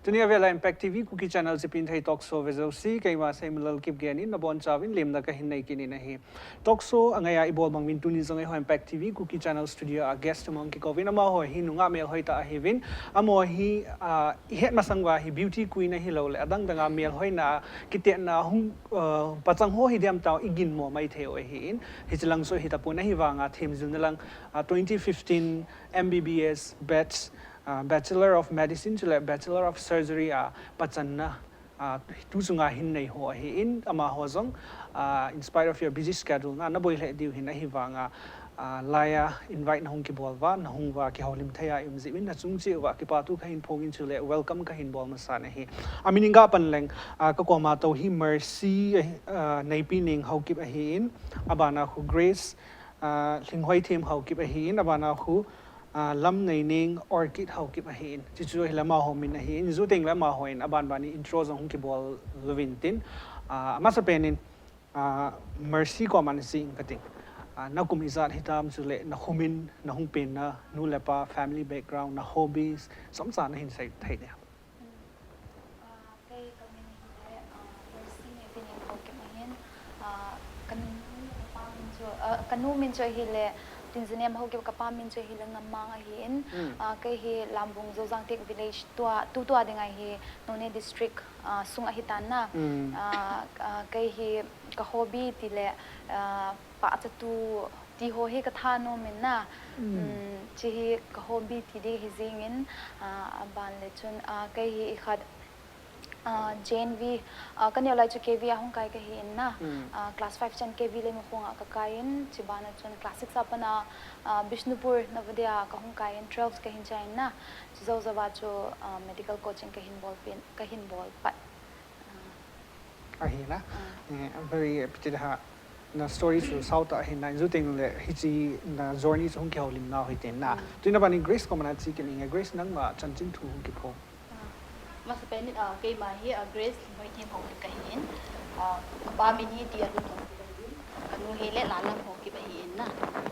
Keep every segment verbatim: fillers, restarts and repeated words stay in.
Tunia vela Impact T V Kuki Channel Zipin Thei Talk Show ve jouse, keima Seimalal Kipgen in nabonchauvin lemna kahin nei kit in ahi. Talk show angaiya ibol bang uvin tuni jong eiho Impact T V Kuki Channel studio a guest among kikouvin, amaho hi nungah melhoi tah ahiuvin, amaho hi, ah, ihet masang uva hi beauty queen ahilouleh adang danga melhoina kitetna hung, ah, pachang ho hi diam tah iginmo maithei u ahin, hiche lang chu hitapon ahivanga themjilna lang, ah, twenty fifteen M B B S batch, ah, Bachelor of Medicine chule Bachelor of Surgery a pachanna, ah, tu chunga hin nei ho ahin, amaho jong, ah, in spite of your busy schedule, na, naboi lheh diu hin ahivanga, ah, laiya invite nahung kibol uva, nahung uva kihoulim thei a i um jeh uvin, nachung cheh uva kipathu kahin phong in chule welcome kahin bol masa in ahi. Amin in gapan leng, ah, kakoma tou hi Mercy, ah, Neipi Neng Haokip ahin, abana khu Grace, ah, Lhinghoithem Haokip ahin, abana khu, ah, Lamneineng Orchid Haokip ahin. Chuchu ahile amaho min ahin, ijou tengle amahon aban ban in intro jong hung kibol uvin tin. Ah, amasapen in, ah, Mercy koma nache inge kati. Ah, nakum ijat hitam chule nakhumin, nahung penna, nu le pa, family background, na hobbies, chomcha nahin sei thei dia. Ah, kei kamin ahile, ah, Mercy Neipi Neng Haokip ahin. Ah, kanu, kapa min chu, ah, kanu min chu ahile Tinjanem Haokip, kapa min chu ahile Ngammang ahin. Hmm. Ah, kei hi Lambung Joujang Tek village tua, tutua dinga hi Noney district, ah, sung ahitan na. Hmm. Ah, ah, kei hi ka hobby tile, ah, pahchatu ti ho hi katha nom in na. Hmm. Um, hiche hi ka hobby ti ding hi jing in, ah, aban le chun, ah, kei hi ikhat, ah, J N V, ah, kaneo lai chu K V a hung kai kahi in na. Hmm. Ah, class five chan K V Leimakhong a kakai in, hiche bana chun class six a pat a, ah, Bishnupur Navodaya a kahung kai in, twelve kahin chai in na. Hiche jou jou a chu, ah, medical coaching kahin bol pen, kahin bol pat. Ah. Ahi na. Ah. Eh, very pity da ha. Na story chu sao tah ahin na, ijou tengle hiche na journey chu hung kihoulim nau hite na. Hmm. Tuna ban in Grace koma nache kit inge, Grace nangma chanchin thu hung kiphong. Ah, amasapen in, ah, keima hi, ah, Grace Lhinghoithem Haokip kahin. Ah, kapa min hi T. Alun Haokip ahin. Kanu hile Lalam Haokip ahin na.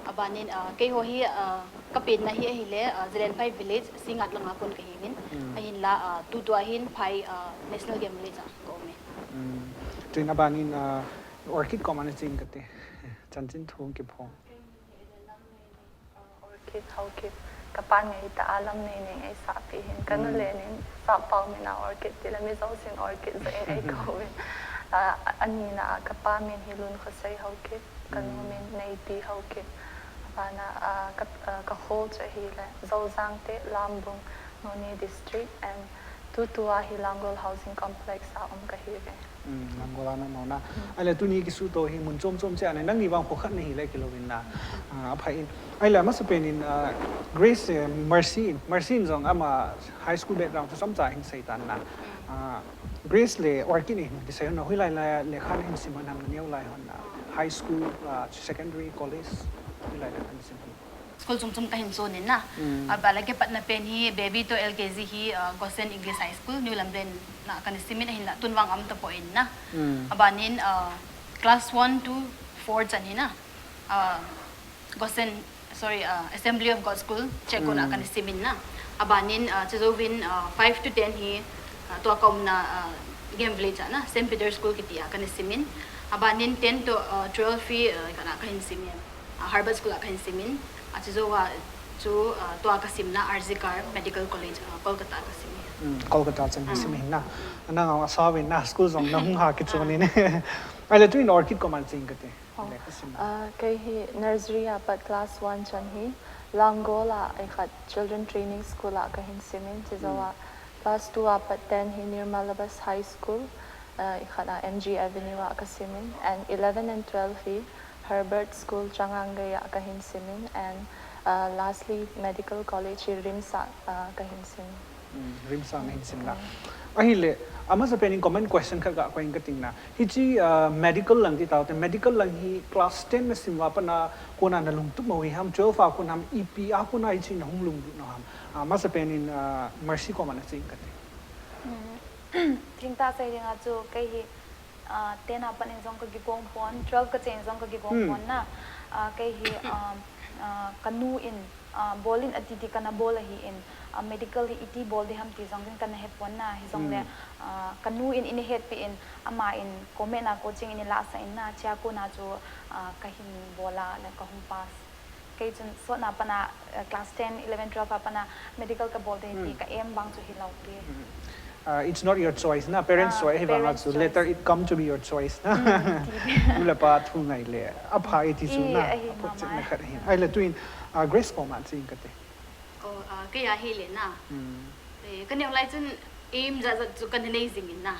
Aban in, ah, keiho hi, ah, kapenna hi ahile, ah, Zalenphai village, Singngat langa kon kahiuvin. Hmm. Ahinla, ah, tutua hin Phai, ah, National Game Village a ka um e. Hmm. Tun aban in, ah, Orchid koma nache inge kati. Chanchin thu hung kiphong. Orchid Haokip, kapan ngai tah a Lamneineng eisahpeh in, kanu le nin sappao min a Orchid tile mi jousen Orchid jeh in eikou in. Ah, anina a kapa min hi Lunkhosei Haokip, kanu min Neipi Haokip. Abana, ah, ka, ah, kakhol chu ahile Joujang Tek, Lambung, Noney District and tutua hi Langol Housing Complex a um kahiuve. Hmm, Langol a naum na. Hmm. Ahile tuni kisuto hi mun chom chom cheh a nangni vang kho khat nahile kilou in na. Hmm. Ah, aphai in. Ahile amasapen in, ah, Grace, eh, Mercy in, Mercy in jong ama high school background chu chomcha hin seitan na. Hmm. Ah, Grace le Orchid in kisei hon na, hoilai lai a lekha nahin sim ham, naneo lai hon na. High school, ah, secondary, college, hoilai lai a nahin sim ham. School chom chom kahin chon in na. Hmm. Aban le kipatna pen hi baby toh L K G hi, ah, Goshen English High School, New Lamblen a kana sim in, ahinla tun vang aum tapon na. Hmm. Aban in, ah, class one to four chan hi na. Ah, Goshen, sorry, ah, Assembly of God School, Chekon a kana sim in na. Aban in, ah, chujouvin, ah, five to ten hi, ah, tua ka umna, ah, Game Village a na, Saint Peter's School kiti a kana sim in. Aban in ten to, ah, twelve hi, ah, kana kahin sim in. Ah, Herbert School a kahin sim in, ah, chujou a chu, ah, tua kasimna R G Kar Medical College, ah, Kolkata a kasim in. Hmm, Kolkata chan kasim in na. Nang asao vin na, school jong nahung ha kichon in. Ahile tun Orchid koma nache inge kati. Oh. Le kasim. Ah, kei hi nursery a pat class one chan hi Langol a ikhat Children Training School a kahin sim in, chujou a class two a pat ten hi Nirmala Bas High School, ah, ikhat a M G Avenue a kasim in, and eleven and twelve hi Herbert School Changangei a kahin sim in, and, uh, lastly, Medical College hi RIMS a, uh, kahin sim. Hmm, RIMS a nahin sim na. Hmm. Ahile, amasapen in common question khat gakoi inge kati na. Hiche, uh, medical lang ti taute, medical lang hi class ten nasim uva pat a kona nalungtup mo u ham, twelve a kona ham, ipi a kona hiche nahung lunglut nau ham. Uh, amasapen in, uh, Mercy koma nache inge kati. Hmm. Thengtah sei dinga chu kei hi, ah, ten a pat in jong kakigong pon, twelve kache in jong kakigong pon na. Ah, kei hi, ah, ah, kanu in, ah, bol in ati ti kana bol ahin, medical hi iti bol ding ham ti jong din kana hepon na, hijongle, ah, kanu in eina hetpi in, ama in comment a coaching eina lahsah in na, chua kona chu, ah, kahin bol a le kahung pass. Kei chun sotna pana, ah, class ten, eleven, twelve a pana medical kabol ding ti ka aim bang chu hilou pi. Uh, it's not your choice na, parents' choice ahi vang a chu later it come to be your choice na. Nu le pa thu ngai le apha e ti chu na, apha chetna khat ahi. Ahile tuin, uh, Grace koma ching kate. Oh, ah, kei a hile na. Eh, kaneo lai chun aim jat jat chu kana nei jing in na.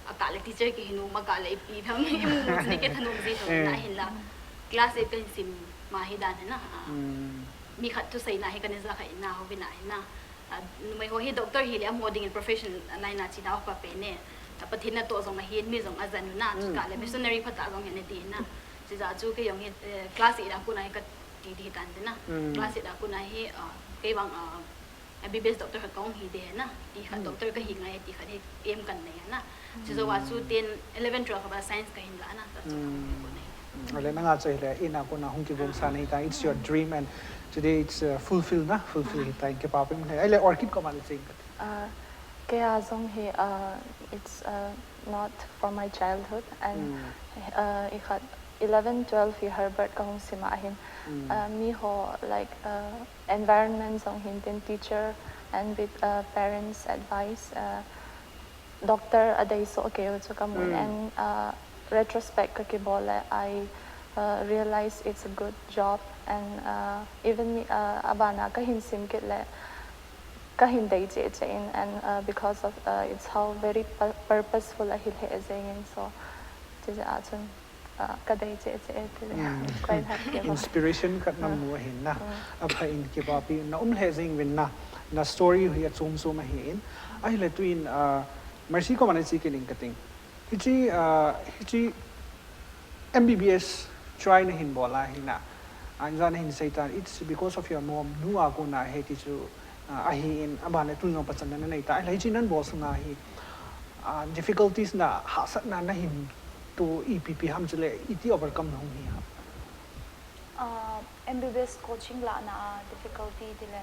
Akah le teacher kihi nom, akah le ipi tham, imu mu chu nei kithanom ji tho na hinla. Class eight kahin sim ma hi dan hi na. Mi khat thuseina hi kana ja kha in na, houin a hi na. Ah, numei ho hi doctor hile amaho dingin profession line a chena ho pha pen e. Ah, Pathen natoh jong ahin, mi jong ajan u na, chukah le missionary phatah jong hi ana ti na. Chujeh chu kei jong hi, eh, class eight a kona hi kati ding hitan tin na. Class eight a kona hi, ah, kei vang, ah, MBBS doctor khat kahung hi ding hi na. Ti khat doctor kahi ngai ti khat hi aim kana nei na. Chujou a chu ten, eleven, twelve a science kahin la na. Chujou a chu kahung hi kona hi. Ahile nanga chu hile, eight a kona hung kigong sa nahi ta, it's your dream and today it's, uh, fulfill na, fulfill hita, kipa pi um le. Ahile Orchid koma le ching kate. Uh, kei a jong hi, uh, it's, uh, not from my childhood and, uh, i khat eleven, twelve hi Herbert kahung sim a ahin, uh, mi ho, like, uh, environment jong hin tin teacher and with, uh, parents' advice, uh, doctor adei soh kei u chu kamun and, uh, retrospect kakibol le I, uh, realize it's a good job and, uh, even mi, uh, abana kahin sim kit le kahin dei cheh cheh in and, uh, because of, uh, it's how very pu- purposeful ahi lheh jeng in so chujeh a chun, uh, kadei cheh cheh e ti le quite happy about. Inspiration khat namu ahin na. Apha in kipa pi na um lheh jing uvin na. Na story hi achom chom ahin. Ahile tuin, uh, Mercy koma na che kit ing kating. Hiche, uh, hiche MBBS try nahin bol a hi na. Anja nahin sei tan, it's because of your mom. Nu a kona ahi ti chu, uh, ahin, aban le tun jong pachatna nanei ta. Ahile hiche nan bol sunga hi, uh, difficulties na hahsatna nahin toh ipi pi ham chule iti overcome nahung hi ham. Ah, MBBS coaching lahna a difficulty tile,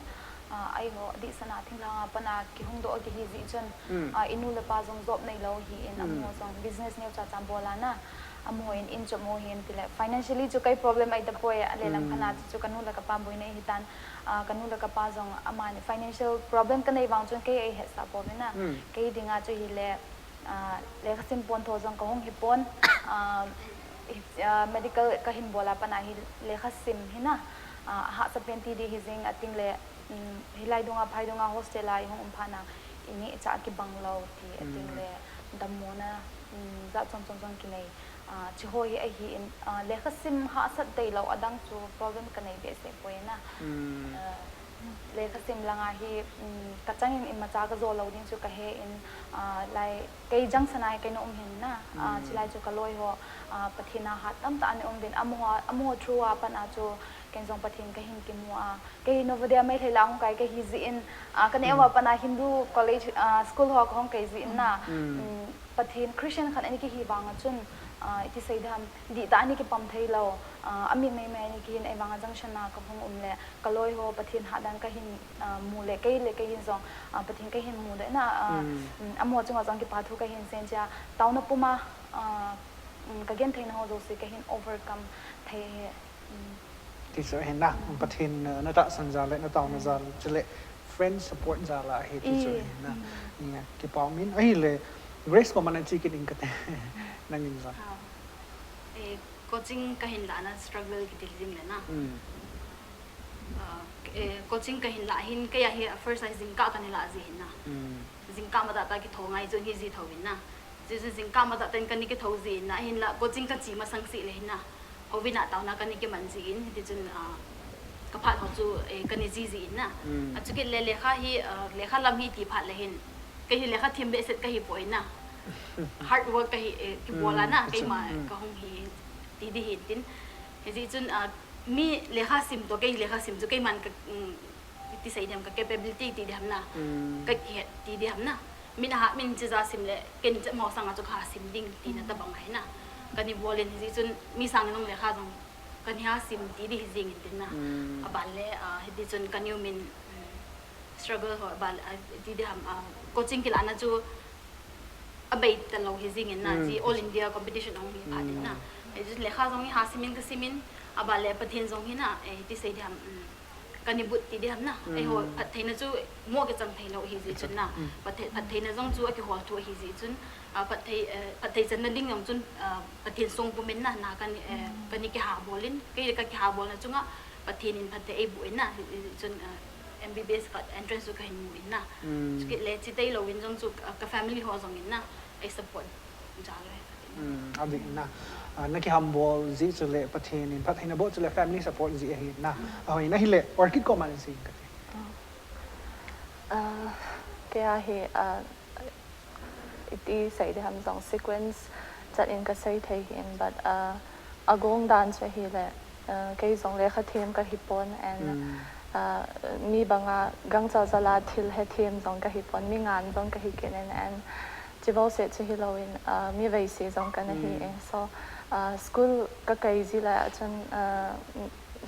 ah, eiho dihsah na thinglhang a pat a kihung doh a kihi jeh chun, ah, inu le pa jong job neilou ahin, amaho jong business neocha cha bol a na, amaho in in chom u ahin tile, financially chu kei problem ahi tapoi, ale lang phat a chu, chu kanu le kapa boina ahi tan, ah, kanu le kapa jong amani financial problem kanei vang chun kei eihetsah pouvin na, kei dinga chu hile, ah, lekha sim pon tho jong kahung hi pon, ah, hi- ah, medical kahin bol a pat a hi lekha sim hi na, ah, ahahsa pen ti ding hi jing a ting le, um, hilai dunga phai dunga hostel a ihung um phat a, ineh cha kibang lou ti a ting le, dammona, um, jat chom chom jong kinei, ah, chuho hi ahin, ah, lekha sim hahsat deilou adang chu problem kanei behseh poi na. Ah, lekha sim langa hi, um, kachangin imacha kajo lou ding chu kahe in, ah, lai, kei junction a hi keina um hin na, ah, chulai chu kaloi ho, ah, Pathen a hat tamtah ana um uvin, amaho, amaho through a pat a chu, ken jong Pathen kahin kimu a, kei Navodaya Meitei lah a hung kai kahi jeh in, ah, kaneo a pat a Hindu college, ah, school ho kahung kai jeh in na, um, Pathen Christian khat ana kihi vang a chun, ah, iti sei ding ham, dihtah ana kipam thei lou, ah, amit maimai ana kihin, ahivang a junction a kahung um le, kaloi ho Pathen hat dan kahin, ah, mu le, kei le kei hin jong, ah, Pathen kahin mu le na, ah, um, amaho chunga jong kipa thu kahin sei in chia, taona puma, ah, um, kagentheina ho jouse kahin overcome thei ahi. Ti chu ahi na, Pathen, uh, natahsan jal le, nataona jal, chule friend support jal ahi ti chu ahi na. Nia, kipa um in, ahile, Grace koma na che kit ing kate, nangin jong. Ah, eh, coaching kahin lahna struggle kiti jing le na. Ah, eh, coaching kahin lah hin, kei a hi first a hi jingkah kana lah ji hin na. Jingkah matah tah kitho ngai chu hi ji tho hin na. Chuchu jingkah matah tah in kana kitho ji in na, hinla coaching kache masang seh le hin na. Houin a taona kana kiman ji in, hiti chun, ah, kaphat ho chu, eh, kana che ji in na. Achukit le lekha hi, ah, lekha lam hi ti phat le hin. Kei hi lekha thim behseh kahi poi na. Hard work kahi, eh, kibol a na, keima kahung hi ti ding hi tin. Hiti chun, ah, mi lekha sim toh, kei lekha sim chu keiman ka, um, iti sei ding ham, ka capability ti ding ham na, ka kihet ti ding ham na. Min ahat min che ja sim le, ken chemho sanga chu kasim ding tina tabang ahi na. Kana bol in hiti chun mi sangin jong lekha jong kana sim ti ding hi jing in tin na. Aban le, ah, hiti chun kanu min, um, struggle ho ba, ah, ti diham, ah, coaching kilahna chu abei talou hi jingin na, mm, ji All India competition ahung hi phat in na. Mm. Ai chu lekha jong hi ha simin ka simin, aba le Pathen jong hi na, eh, ti sei diham, mm, ka nibut ti diham na. Mm. Eiho phattheina chu mo kichang theilou hi ji chun na. Mm. Phatthei, phattheina jong chu akihol thu hi ji chun, ah, phatthei, eh, phatthei channa ding jong chun, ah, Pathen song pumin na, na ka ni, eh, mm, ka ni kiha bolin, kei ka kiha bolna chunga Pathen in phatthei eiboh in na, hi, hi chun, ah, M B B S ka entrance chu ka hin mu in na. Mm. Chukit le chi tailou in jong chu, ah, ka family ho jong in na, ei support jal le. Mm, adih na. Ah, na kihambol ji chu le Pathen in phattheina boh chu le family support ji ahi na. Mm. Ahoi na hile, Orchid koma na jing kati. Ah, kei a hi, ah, iti sei diham jong sequence chat in ka sei thei hin, but, ah, agong dan chu ahile, ah, kei jong lekha them ka hi pon and, mm, ah, mi banga gangchal jala thil he them jong ka hi pon, mi ngan jong ka hi kit in and, Chibou seh chu hilou in, ah, mi veise jong kana hi, mm, e. So, ah, school ka kai ji lai a chun, ah,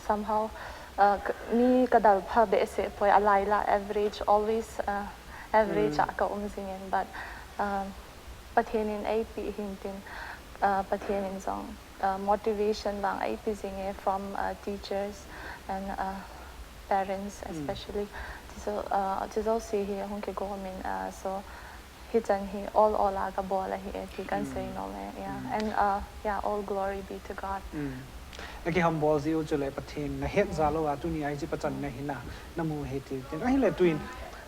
somehow, ah, ka, mi ka dal pha behseh poi, a lai la average, always, ah, average, mm, a ka um jing in, but, ah, Pathen in eipe hin tin, ah, Pathen in jong, ah, motivation vang eipe jing e from, ah, teachers and, ah, parents, mm, especially. Chijou, ah, chijou seh hi hung kigom in, ah, so, Hichan hi all, all a ka bol ahi e ti kan, mm, sei nom e, yeah. Mm. And, uh, yeah, all glory be to God. Mm. Na kihambol ji u chu le Pathen na het jal lou a tuni a hiche pachan na hi na, na mu hi ti. Tin ahile tuin,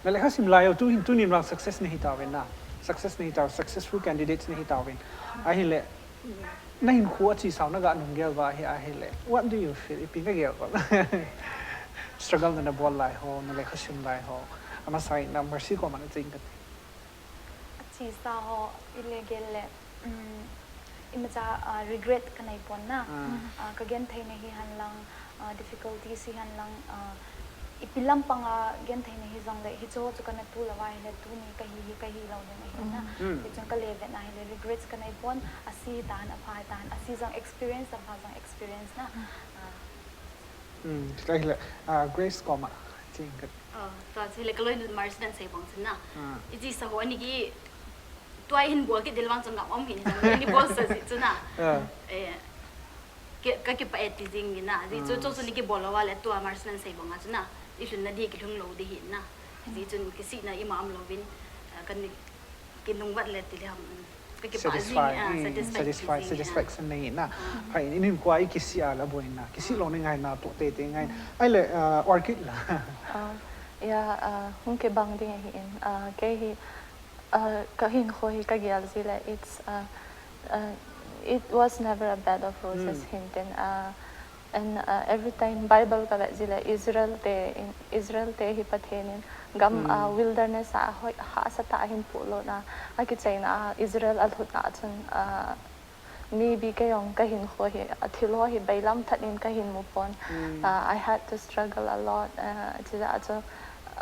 na lekha sim lai u tuin, tunin vang success na hi tauvin na. Success na hi tau, successful candidates na hi tauvin. Ahile, na hinkho a chesao na ga nung gel uva hi ahile. What do you feel? Ipi na gel uva? Struggle na na bol lai ho, na lekha sim lai ho. Amasa in na Mercy koma na ching kati. Achesa ho, ile gel le, um, imacha, ah, regret ka nei pon na. Ah. Ah, ka genthei na hi hen lang, ah, difficulties hi hen lang, ah, ipi lampang a genthei na hi jong le, hiche ho chu kana tu lou va hile, tuni ka hi, hi ka hi lou ding ahi na. Mm. Hichun ka le vet na hile, regrets ka nei pon, ase hi tahen, apha hi tahen, ase jong experience, apha jong experience na. Ah. Mm, ka hile, ah, Grace koma, ching ka. Oh, tua chu hile ka loinu Marcy in asei bang chun na. Ah. Ichesa ho ani ki tua hin bol kit ding vang chun ngam um hin, hin bol sa ji chu na. Ah. Eh, ki, ka kipah e ti jing in na. Ji chu, ah, chu chu ni kibol lou va le tua Marcy in asei bang a chu na. Ilhun na di kilhung lou di hin na. Ji chun kisihna ima um louvin, eh, kan ni kinung vat le ti le ham. Ka kipah jing, satisfy, ah, mm, satisfy, satisfy jing, ah, satisfaction nei na. Ah. Hai, in hinkho a i kisih a la boi na. Kisih lou ni ngai na to te te ngai. Mm. Ahile, ah, Orchid la. Ah, ya, ah, hung kibang ding ahi in. Ah, kei hi, ah, ka hinkho hi ka gel ji le, it's, ah, ah, it was never a bed of roses, mm, hin tin, ah, And, uh, every time Bible ka vet ji le Israel te in, Israel te hi Pathen in gam, mm, uh, wilderness a hoi, hahsa tah a hin pulut na, akichaina a Israel alhut na chun, uh, maybe kei jong ka hinkho hi, a thil ho hi bailam tah in ka hin mu pon. Mm. Uh, I had to struggle a lot. Uh, chujeh a chu,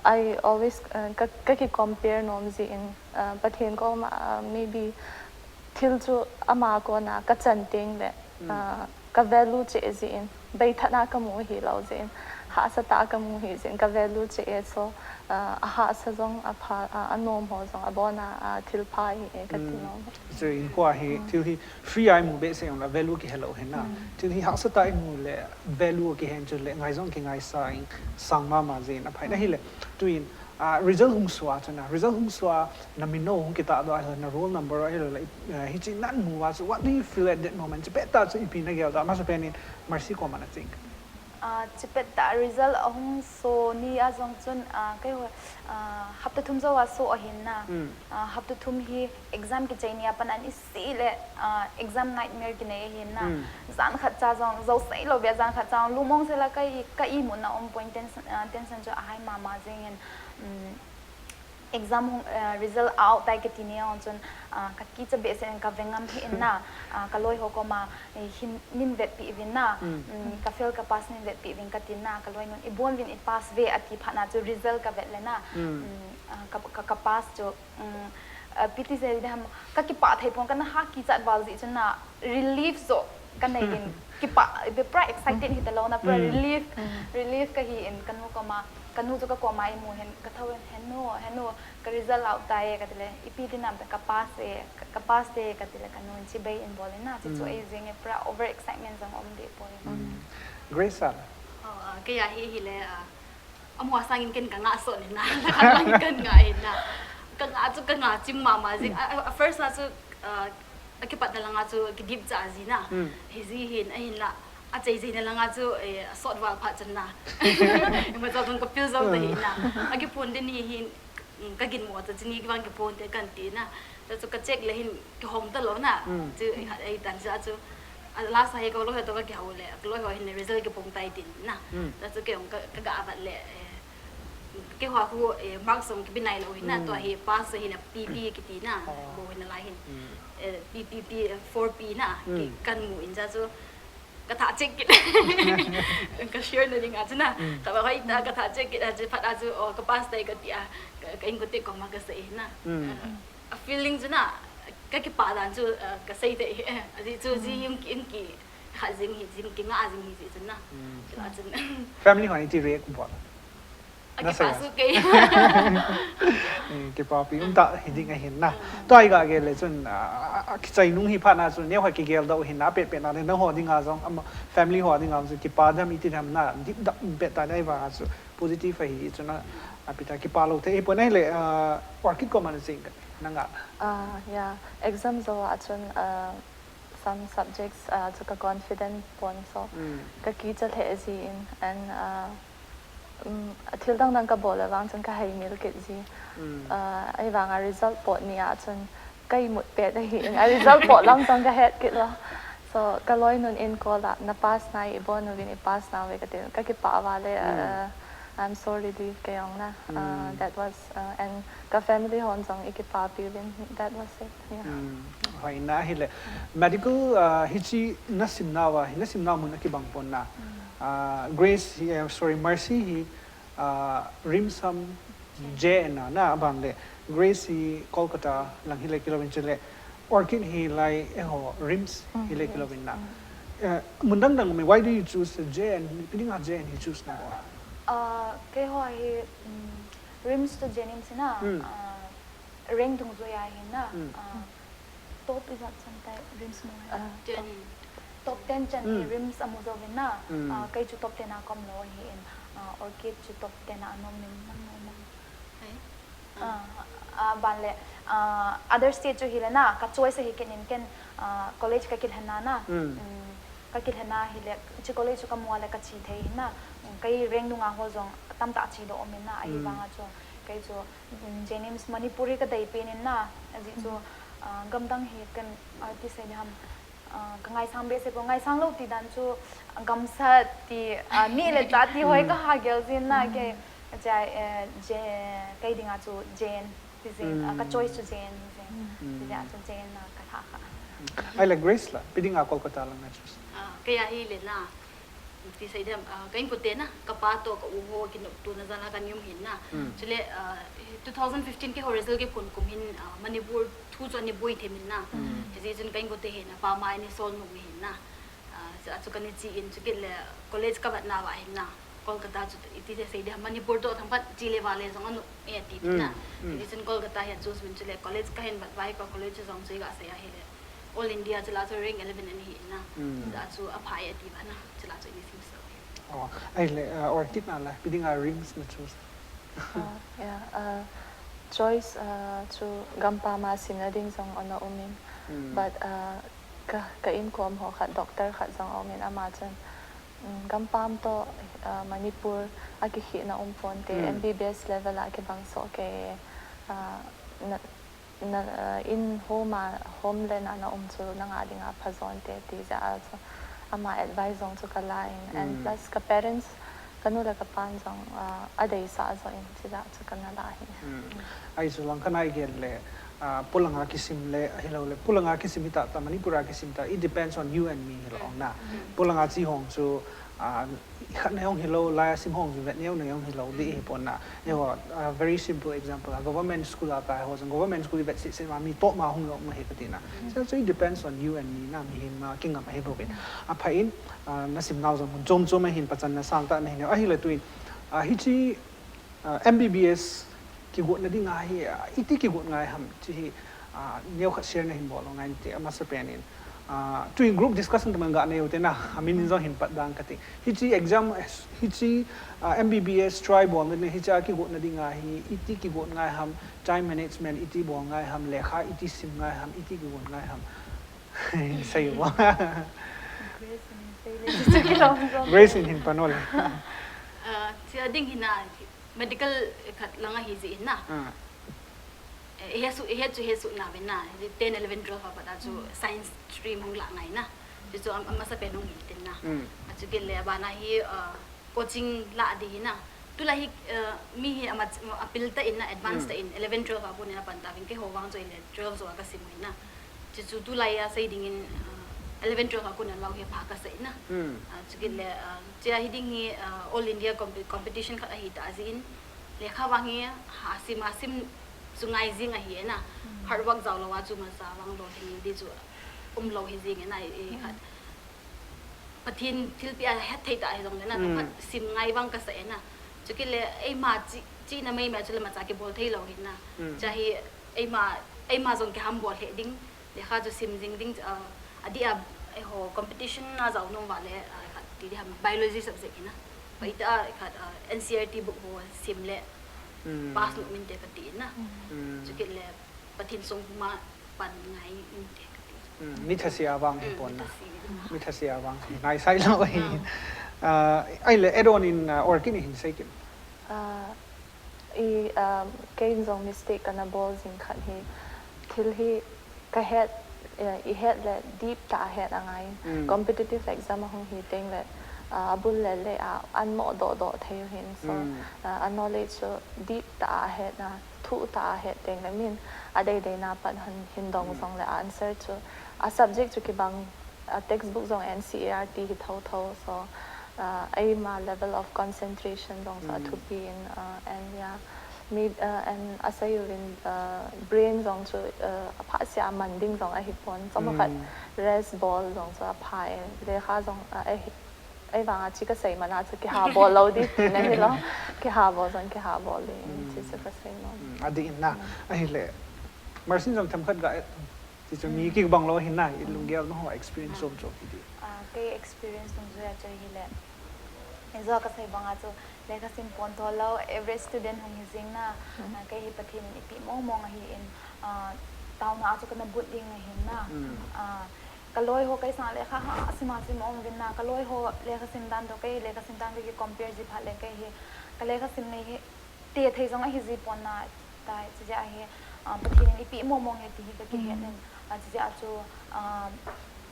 I always, uh, ka, ka ki compare nom ji in, uh, Pathen koma, uh, maybe thil chu ama kona ka chan teng le, mm, ah, ka value cheh jeh in, beithatna ka mu hilou jeh in, hahsa tah ka mu hi jeh in, ka value cheh e, so, ah, a hahsa jong a pha, ah, a nom ho jong a bon a, ah, thil pha hi e ka ti nom. Mm. Chu hinkho a hi, mm, thil hi free a i mu behseh jong le value kihe lou hi na. Mm. Thil hi hahsa tah i mu le value kihen chu le ngai jong kingaisa in sang mama jeh in a phai na hi le. Tuin, ah, result hung sua chu na, result hung sua, na min no hung kitah doh ahilou, na roll number ahilou, like, eh, hiche nan mu uva chu, what do you feel at that moment? Chupet tah chu ipi na gel doh, amasapen in Mercy koma na ching. Ah, chupet tah result ahung so ni a jong chun, ah, keiho, ah, hapta thum jou a so ahin na. Hmm. Ah, hapta thum hi exam kichai ni a pat an i si le, ah, exam nightmare kinei ahin na. Hmm. Jan khat cha jong, jou sei lou beh jan khat cha jong, lungmong sei la ka i, ka imutna um poi in tension, ah, tension chu ahai mama jeng in, um, exam hung, ah, result out tai kati ni jong chun, ah, ka kicha behseh in ka ve ngam hih in na, ah, ka loi ho koma, eh, hin, nin vetpi uvin na, hmm, um, ka fail ka pass nin vetpi uvin ka tin na, ka loi nun i bon uvin i pass ve ati phat na chu result ka vet le na, hmm, um, ah, ka, ka, ka pass chu Um, ah, ipi ti sei diham, ka kipah thei pon, ka na ha kichat val jeh chun na relief jo ka nei in, kipah, ipi pura excited hita lou na, pura, mm, relief, mm, relief ka hi in, ka nu koma, Kanu chu kakoma eimu hin, kathou hin, "Henu, henu, ka result out tai," kati le, "Ipi dinam?" "Ka pass e, ka, ka pass e," kati le, kanu in chibai in bol in na, chuchu ei jing e, pura over excitement jong um deh poi. Grace a. Oh, ah, kei a hi hile, ah, amaho sangin ken kanga sot in na, kanga in na. Kanga chu kanga chim mama jing. Ah, ah, first a chu, ah, akipatna langa chu kidip cha ji na. Hiji hin, ahinla, achei jina langa chu, eh, asot val phat chun na. Ima cha jong kapil jong ta hi na. Akiphon din hi hin, mm, kaginmo ta chini kivang kiphon te kan ti na. Ta chu kacheck le hin kihong talou na. Chu, eh, ei tan cha chu. A last a hi kaloi ho to kakihou le, kaloi ho hin result kiphong tai tin na. Ta chu kei jong ka, kaga vat le, eh, keiho khu, eh, mark jong kipe nailou hin na, tua hi pass hi na P P kiti na, bo hin na lai hin. Eh, P P P, eh, four P na, ki kan mu in cha chu, kathah cheh kit. Ka share na ding a chu na, kava hoi ta kathah cheh kit a chu, phat a chu, oh, ka pass tai kati a, ka, ka inkote koma kasei na. A feeling chu na, kakipah dan chu, eh, kasei thei, eh, ajeh chu ji in ki, in ki, kha jing hi, jing kinga jing hi ji chu na. Chu a chun. Family hon iti react bol? Akipah su kei. Eh, kipapi um tah hi ding ahin na. Tua iga gel le chun, ah, ah, ah, kichai nung hi phat na chun, neo ha kigel doh hin na, pet pet na le, nangho dinga jong, ama, family ho dinga jong, kipa dem iti dem na, dip dap pet ta na iva chu, positive ahi chu na, apita kipa lou thei, pon ahile, ah, Orchid koma na jing ka, nanga. Ah, yeah, exam jou a chun, ah, some subjects, ah, chu ka confident pon so, ka kicha lheh ji in, and, ah, Um, thil dang dang kabol le vang chun kahei mil kit ji. Uh, ahivanga result pot ni a chun ka imut pet ahi in, a result pot lang chun kahet kit lou. So, kaloinun in call a, na pass nai, ibon uvin i pass nauve kati, kakipah uva le, uh, I'm so relieved kei jong na. Uh, that was, uh, and ka family hon jong i kipapi uvin, that was it. Yeah. Hoi na hile. Medical, ah, hichi nasim nauva, hi nasim nau mun akibang pon na. Ah, Grace hi, eh, sorry, Mercy hi, ah, RIMS ham J N na, na abang le. Grace hi Kolkata lang hile kilou vin chule. Orchid hi lai, eh, ho, RIMS hile kilou vin na. Eh, mun dang dang me, why do you choose J N? Ipi dinga J N hi choose na mo? Ah, keiho hi, um, RIMS to JNIMS na. Ah, rank dungjui a hin na, ah, top ijat chan tai RIMS mo hai. Ah, top, top ten chan hi RIMS amu jouvin na, ah, kei chu top ten a kaum lou ahi in, ah, Orchid chu top ten a ana um in nang mo mo. Ah, ah, ban le, ah, other state chu hile na, ka choice ahi kit in ken, ah, college kakilhen na na. Um, kakilhen na hile, hiche college chu kamu a le kache thei hin na. Um, kei rank dunga ho jong tamtah che doh um in na, ahivanga chu kei chu JNIMS Manipur hi kadei pen in na, ajeh chu, ah, gamdang hi kan, ah, ti sei diham, ah, kangaisang behseh pon, ngaisang lou ti dan chu, ah, gamsat ti, ah, neh le chah ti hoi kaha gel jin na, kei, kei dinga chu J N ti jin, ah, ka choice chu J N ti jin, ti jeh a chu J N na kalha kha. Ahile Grace la, ipi dinga Kolkata lang na choose? Ah, kei a hile na, ti sei dem, ah, ka inkote na, kapa toh ka u ho kinoptona jal a kana um hin na. Chule, ah, two thousand fifteen keiho result kiphon kum hin, ah, Manipur thu chu ana boi them in na. Hijeh chun ka inkote hin, apa ma ana sol nom hin na. Ah, chu, chu kana che in, chukit le college kavet nauva hin na. Kolkata chu iti sei dem, Manipur toh thangphat che le va le jong anom e ati na. Hijeh chun Kolkata hi a choose uvin chule college kahin vet uva hi ka college jong chu iga sei a hile. All India chu la chu rank eleven ana hi na. Chu la chu aphai ati uva na. Chu la chu ini sim so. Oh, ahile, uh, Orchid na la, ipi dinga RIMS na choose? Uh, yeah, uh, choice, uh, chu gampam a simna ding jong ana um in. But, uh, ka, ka inkom ho khat, doctor khat jong aum in ama chun. Um, gampam toh, uh, Manipur a kikhehna um ponte, M B B S level a kibang soh kei, uh, na, Na, uh, in home a, homeland a na um chu nanga dinga phajon te ti jeh a chu ama advice jong chu kala in, and plus ka parents, kanu le kapan jong, uh, adeisah joh in, chujeh a chu kana la hi. Ahi chu lang kana igel le, uh, polanga kisim le, ahilou le, polanga kisim hita ta, Manipur a kisim ta, it depends on you and me hilou na. Polanga che hong chu, uh, Khat na jong hilou, lai a sim hong chu vet neo na jong hilou, dih hi pon na. Eiho, a very simple example, a government school a kai ho jong, government school i vet seh seh ma, mi toh ma hung jong um ahi kati na. So, so it depends on you and me na, mihem a kingam ahi bou in. Apha in, a, na sim nau jong mun chom chom ahin, pachan na sang tah na hin, ahile tuin, a, hiche, Uh, M B B S kigotna dinga hi, uh, iti kigot ngai ham, hiche hi, uh, neokhat share nahin bol ngai inte, amasapen in. Uh, tuin group discussion taman ga nei ute na, amin jong hin pat dang kati. Hiche exam, hiche, uh, M B B S try bolna, hiche a kigotna dinga hi, iti kigot ngai ham, time management iti bol ngai ham, lekha iti sim ngai ham, iti kigot ngai ham. Sei bo. Grace in hin pan o le. Uh, hiche a ding hi na, medical khat langa hi ji in na. Ah. Eh, he su, he chu he su na ve na. Ten, eleven, twelve a pat a chu science stream hung la ngai na. Chu chu am, amasapen hung hi tin na. Mm. Achu kit le abana hi, uh, coaching la di hi na. Tulai hi, uh, mi hi ama, apil ta in na, advance ta in, eleven, twelve a bu ne na pan ta vin keiho vang chu ile twelve chu a ka sim hi na. Chu chu tulai a sei ding in, uh, eleven, twelve a kun a lau hi pha ka sei na. Mm. Uh, chu kit le, uh, Chia hi ding hi, uh, All India comp-, competition khat ahi ta jin. Lekha vang hi, ha sim, ha sim chu ngai jing ahi na. Mm. Hard work jao lou a chu masa vang lou hi di chu um lou hi jing na, i, i khat. Pathen thilpeh a het thei ta hi jong le na, mm, khat sim ngai vang ka sa e na. Chu kit le, eima chi, chi na mai ma chu le macha kibol thei lou hi na. Mm. Chia hi, eima, eima jong kiham bol he ding. Lekha chu sim jing ding, ah, adeh a, eiho competition a jao nom uva le, ah, khat ti di ham, biology subject hi na. Pai ta, ah, khat, ah, N C E R T book ho sim le, mm, pass nom inte kati na. Mm. Chu kit le, Pathen sung ma pan ngai inte kati. Mm, mi thase a vang hi, mm, pon na. Mi thase. Mi thase a vang hi. Ngai sai lou hi. Ah. Ah, ahile add on in, ah, Orchid in hin sei kit. Ah, I, um, kei in jong mistake kana bol jing khat hi, thil hi ka het, eh, i het le deep tah a het angai. Mm. Competitive exam a hung hi teng le, uh, abul le le a, an mo doh doh thei u hin. So, mm, uh, a knowledge chu deep tah a het na, thuh tah a het teng le min, a dei dei na pat hin, hin dong, mm, jong le a answer chu, a subject chu kibang, a textbook jong N C E R T hi tho tho, so, uh, eima level of concentration jong chu, mm, athupi in, uh, and yeah, mi, uh, and asei uvin, uh, brain jong chu, uh, apha sia man ding jong ahi pon, chomkhat, mm, rest bol jong chu apha e, lekha jong, uh, ahi, ei vang a chi ka sei man a chu kiha bol lou di ti na hi lou, kiha bol jong kiha bol di, mm, chi chu ka sei nom. Mm, adih in na, mm, ahile, Marcin jong themkhat ga, Ti chu mi, mm, kibang lou hin na, i, mm, lunggel nangho experience, ah, chom chom hi ti. Ah, kei experience dungjuia chu hile. Ijou ka sei banga chu lekha sim pon tho lou, average student hung hi jing na. Mm. Ah, kei hi Pathen in eipeh mong mong ahi in, ah, taona a chu kana but ding ahin na. Mm. Ah, ka loi ho kei sang lekha ha sim a sim a um uvin na. Ka loi ho lekha sim dan toh kei lekha sim dan kei compare ji phat le kei hi ka lekha sim nei hi te thei jong ahi ji pon na, tai, chijeh a hi, ah, Pathen in eipeh mong mong e ti hi ka kihet in, mm, ah, chijeh a chu, ah,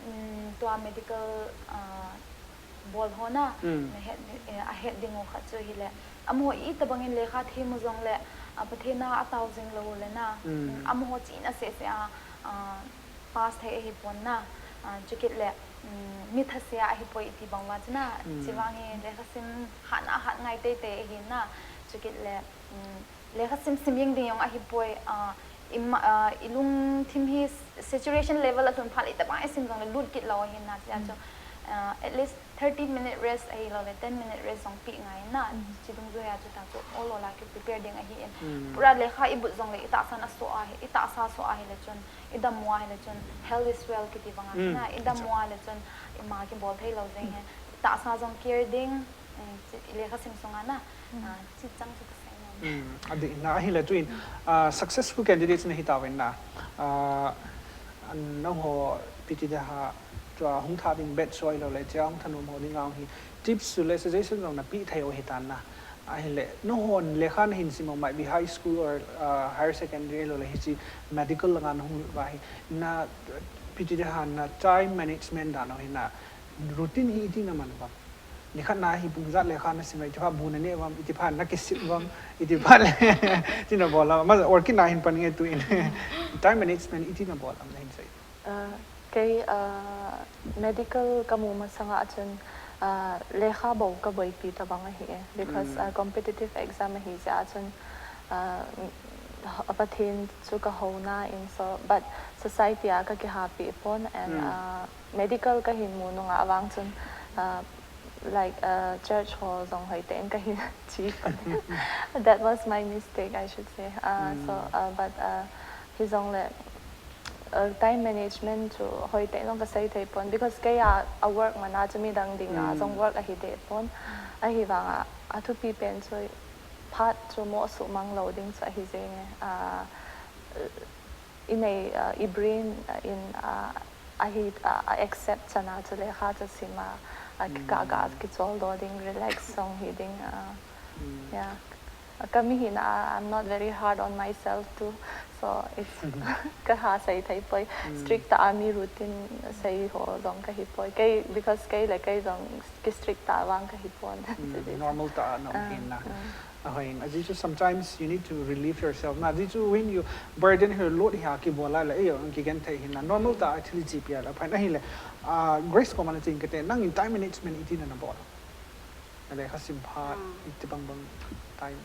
mm, tua medical, ah, bol ho na, mm, na het, eh, ahet ding u khat chu hile. Amaho itobang in lekha them u jong le, ah, Pathen a atao jing lou u le na, mm, amaho chihna seh seh a, ah, pass thei ahi pon na, ah, chukit le, mm, mi thase a ahi poi iti bang uva chu na, mm, chivang hi lekha sim hat na hat ngai tei tei ahi na, chukit le, mm, lekha sim sim jing ding jong ahi poi, ah, i ma-, ah, i lungthim hi s-, saturation level a lhun phat le itobang i sim jong le lut kit lou ahi na, chijeh a chu, mm, ah, at least thirty minute rest ahilou le ten minute rest jong peh ngai na, mm, chi dungjuia chu ta chu ol ol a ki prepare ding ahi in. Mm. Pura lekha i but jong le i tahsa na so ahi, i tahsa so ahile chun, i dam u ahile chun, health is wealth kiti banga, mm, na, i dam u ahile chun, ima kibol thei lou jeng e. I tahsa jong care ding, eh, chi, i lekha sim sunga na, mm, ah, chi chang chu ka sei nom. Mm, adih na ahile tuin, ah, successful candidates na hi tauvin na, ah, An nangho P T D H, tua hung tha ding batch soi lou le, tua hung thanom ho dinga hi tips le suggestion jong na pe thei u hitan na. Ahile, nangho lekha nahin sim u might be high school or, uh, higher secondary lou le, hiche medical langa nahung lut uva hi, na P T D H na time management dan u hi na routine hi iti na man uvam. Nikhat na hi pung ijat lekha na sim uvam, iti phat bu na neh uvam, iti phat na kisip uvam, iti phat le, iti na bol uvam. Ama Orchid na hin pan nge tuin. Time management iti na bol uvam na hin sei. Uh, kei, uh, medical ka mu masanga chun, uh, lekha bou ka boipi tabang ahi e. Because, mm, uh, competitive exam ahi jeh a chun, uh, a Pathen chu ka hou na in so, but society a ka kihapi pon and, mm, uh, medical ka hin mu nunga avang chun, uh, Like, uh, church ho jong hoitah in kahin chi. That was my mistake, I should say. Uh, so, uh, but, uh, hijongle, uh, time management chu hoitah in jong kasei thei pon, because kei a, a work mana chu midang dinga jong work ahi deh pon. Ahivanga, athupi pen chu phat chu mo sumang lou ding chu ahi jenge. Uh, inei, uh, i brain, uh, in, uh, ahi, uh, a accept chana chu lekha chu sima, uh, ka, ka kichol do ding, relax jong hi ding, uh, yeah. Ka mi hina, uh, I'm not very hard on myself too, so it's kaha sei thei poi. Strict tah a mi routine sei ho jong kahi poi. Kei, because kei le kei jong ki strict tah vang kahi pon. Normal tah a na um hin na. Ahoin, ajeh chu sometimes you need to relieve yourself. Na, ajeh chu when you burden her load hi a kibol a le, eh, kigen thei hin na, normal tah a thil chi pia la, phain ahile, ah, Grace koma na chin kate, nangin time management iti na na bol. Na lekha sim phat, iti bang bang time.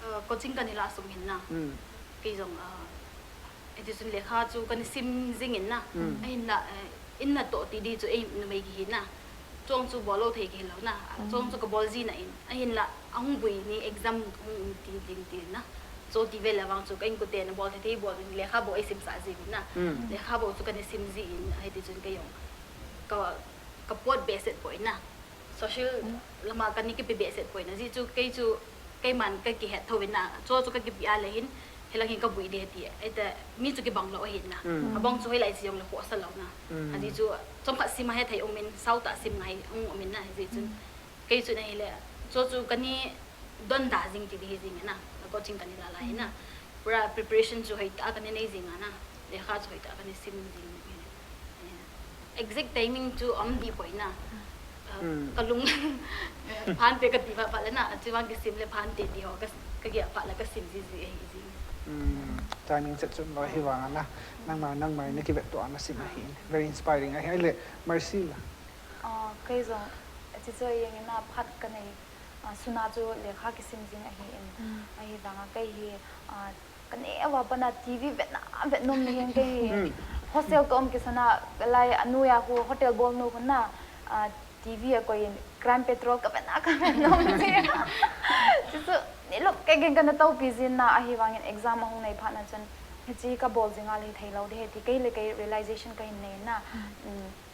Uh, coaching kana la sung hin na. Kei jong, uh, Hiti chun lekha chu kana sim jing in na. Ahinla, eh, in natoh ti di chu ei numei kihi na. Chuang chu bol lou thei kihi lou na. Chuang chu kabol ji na in. Ahinla, ahung bui ni exam hung um ti ding ti na. Chu ti vel a vang chu ka inkote na bol thei thei bol ni lekha bou ei simsah ji na. Lekha bou chu kana sim ji in, hiti chun kei jong ka, ka pot behseh poi na. Social lama kana kipe behseh poi na. Ajeh chu kei chu keiman ka kihet tho in na. Chu chu ka kipe a le hin, hilang hin ka bui de ti. Ita mi chu kibang lou ahin na. Abang chu hoilai chi jong le khohsa lou na. Ajeh chu chomkhat sim a hethei um in, sao tah sim ngai um, um in na. Ajeh chun kei chu na hile, chu chu kana don da jing ti di hi jing na. Na coaching kana la la hi na. Pura preparation chu hoitah a kana nei jing a na. Lekha chu hoitah a kana sim jing. Exact timing chu um di poi na. Uh, ka lung phan te kati phat phat le na, chu vang kisim le phan te di ho ka, ka gel phat le ka sim ji ji ahi ji. Timing chet chun lou hi vang a na. Nangma, nangma na kivet to a na sim ahi. Very inspiring ahi. Ahile, Mercy la. Ah, kei jong, chi chu jeng in na phat kanei, ah, suna chu lekha kisim jing ahi in. Ahivanga kei hi, ah, kanei a va pana T V vetna, vet nom ni hin kei hi. Hostel ka um kisan a, lai anu ya khu hotel bol nu khu na, ah, T V a koi in Crime Patrol ka vetna, ka vet nom ji. Chu chu, ni lop kei gin kana topi jin na, ahivangin exam ahung nei phat na chun, hichi ka bol jing a le thei lou di he ti kei le kei realization ka hin nei na.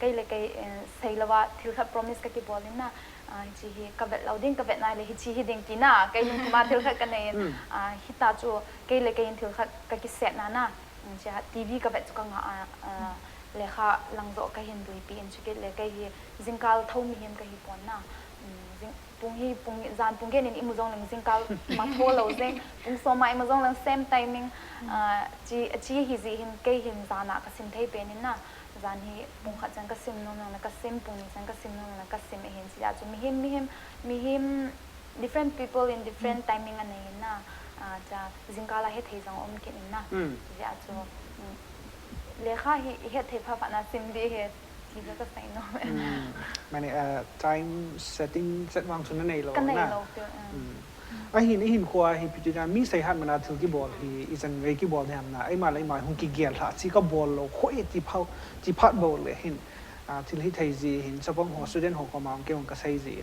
Kei le kei, eh, sei lou a thil khat promise ka kibol in na, ah, hichi hi ka vet lou ding, ka vet nai le hichi hi ding ti na, kei lungthim a thil khat ka nei in, ah, hita chu kei le kei in thil khat ka kiset na na, mm, chia T V ka vet chu ka ngah a, ah, lekha lang joh ka hin duipi in chu kei le kei hi jingkal tho mihem ka hi pon na, mm, jing, Pung hi, pung, jan pung get in imu jong leng jingkal ma tho lou jeng, pung som a imu jong leng same timing, ah, chi, chi hi ji hin kei hin jan a ka sim thei pen in na, jan hi pung khat chan ka sim nom leng na ka sim, pung ni chan ka sim nom leng na ka sim ahin chi a chu mihem, mihem, mihem, different people in different timing anei in na, ah, cha jingkal a hethei jong um kit in na, chi a chu, mm, lekha hi i hethei pha pha na sim di he. Ti chu ka sei nom e. Mani, ah, time setting set vang chu na nei lou na. Ka nei lou pi, ah. Ahin, ihin khua hi ipi ti na, mi seihat mana thil kibol hi, ijat vei kibol ding ham na, eima le eima hung kigel lha, chi ka bol lou, khoi ti phau, ti phat bol le hin, ah, thil hithei ji hin, chapang ho, student ho koma kei hung ka sei ji.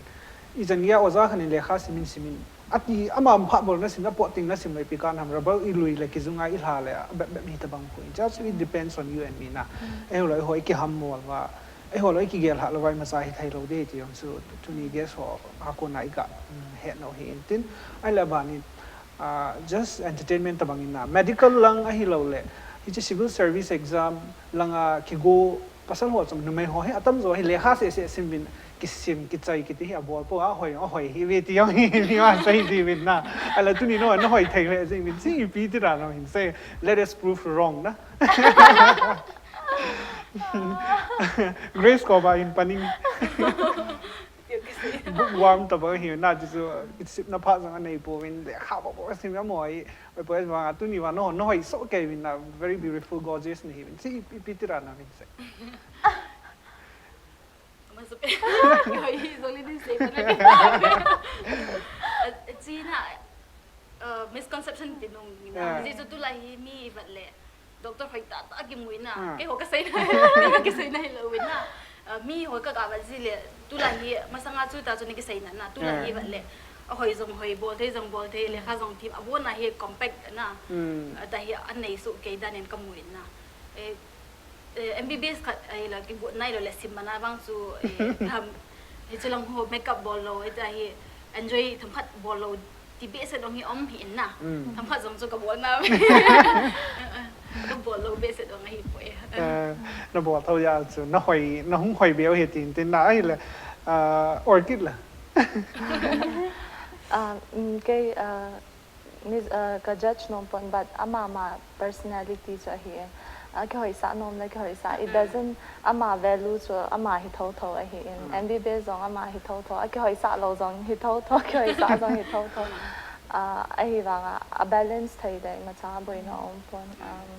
Ijat gei a oja khat in lekha simin simin, Ati, ama phat bol na sim, na pot ting na sim le ipi kan ham, rubber i lui le kijung a i lha le, a bep bep hi tabang khu. Just it depends on you and me na. Eiho le eiho i kiham mol va. Eiho le i kigel lha lou va, imacha hithei lou di ti jong chu, tuni guest ho, a kona i ga, mm, het nau hi in tin. Ahile aban in, ah, just entertainment tabang in na. Medical lang ahi lou le. Hichi civil service exam lang a kigo Pasal ho chom numei ho hi atam jo hi lekha seh seh sim vin kisim kichai kiti hi abol po a hoi, a hoi hi ve ti jong hi mi ma sei di vin na. Ahile tuni no, na hoi thei le jing vin si ipi ti ra no hin sei. Let us prove wrong na. Grace koma in paning. Bookworm tabang hi na, chu chu kisipna phat jong anei pouvin, lekha bou bou sim a moi. Oi, poi vang a tuni vang no, no hoi so kei vin na, very beautiful, gorgeous ni hi vin. Si ipi, ipi ti ra na vin sei. Ama so pe. Hoi, so li din sei pa na. Chi na, uh, misconception ti nung na. Ji chu tulai hi mi i vat le. Doctor hoi tah tah kimu in na. Kei ho ka sei na. Kei ka sei na hi lou in na. Ah, mi hoi ka ka vat ji le, tulai hi masanga chu ta chu ni kisei na na, tulai hi vat le. A hoi jong hoi, bol thei jong bol thei, lekha jong thim, abon a hi compact na. Hmm. Ah, ta hi anei su kei dan in ka mu in na. Eh, eh, M B B S khat, eh, la ki bu nai lo le sim mana bang chu, eh, tham, hi chu lang ho makeup bol lo, eh, ta hi enjoy tham khat bol lo, ti behseh dong hi um hi in na. Mm. Tham khat jong chu ka bol na. Ka bol lo behseh dong ahi poi. Eh, na bol tho ya chu, na hoi, na hung hoi beu hi tin tin na ahi le, ah, Orchid la. Ah, mm, kei, ah, mi, ah, ka judge nom pon, but ama ma personality chu ahi e. A kihoisah nom le kihoisah. It doesn't, ama value chu ama hi thotho ahi in. Mm. M B B S jong ama hi thotho. A kihoisah lo jong hi thotho, kihoisah jong hi thotho. Ah, ahi vanga, a balance thei le imacha boina um pon. Um,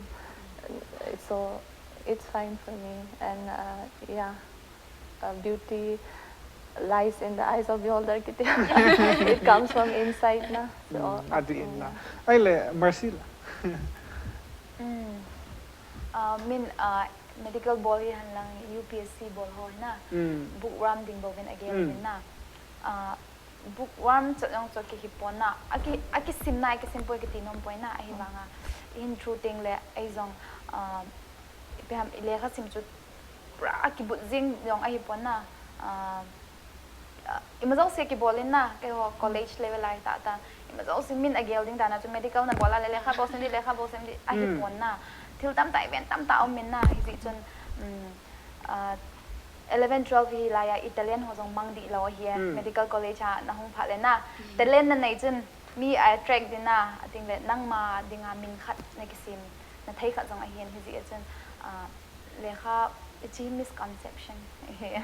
so, it's fine for me. And, uh, yeah, uh, beauty lies in the eyes of beholder kiti. It comes from inside na. So, mm, adi in na. Ai le, Mercy la. Mm. Uh, min, uh, medical bol hi han lang U P S C bol ho na. Mm. Bookworm ding bou vin a gel vin na. Uh, bookworm chu jong chu kihi pon na. A ki, a kisim na, a kisim poi kiti nom poi na. Ahi vanga. Hin through ting le, ahi jong, uh, ipi ham, i lekha sim chu pura a kibut jing jong ahi pon na. Uh, Ah, ima jouse kibol in na, keiho college level lai ta ta. Ima jouse min a gel ding ta na chu medical na bol a le lekha bol sem di, lekha bol sem di, ahi pon na. Thil tamtah, event tamtah um in na, hijeh chun, um, ah, eleven, twelve hi lai a, i talent ho jong mang di lo ahi e, medical college a na hung phat le na. Talent na nei chun, mi a attract di na, a ting le nangma dinga min khat na kisem, na thei khat jong ahi in hijeh chun, ah, Lekha, it's a misconception. Hiche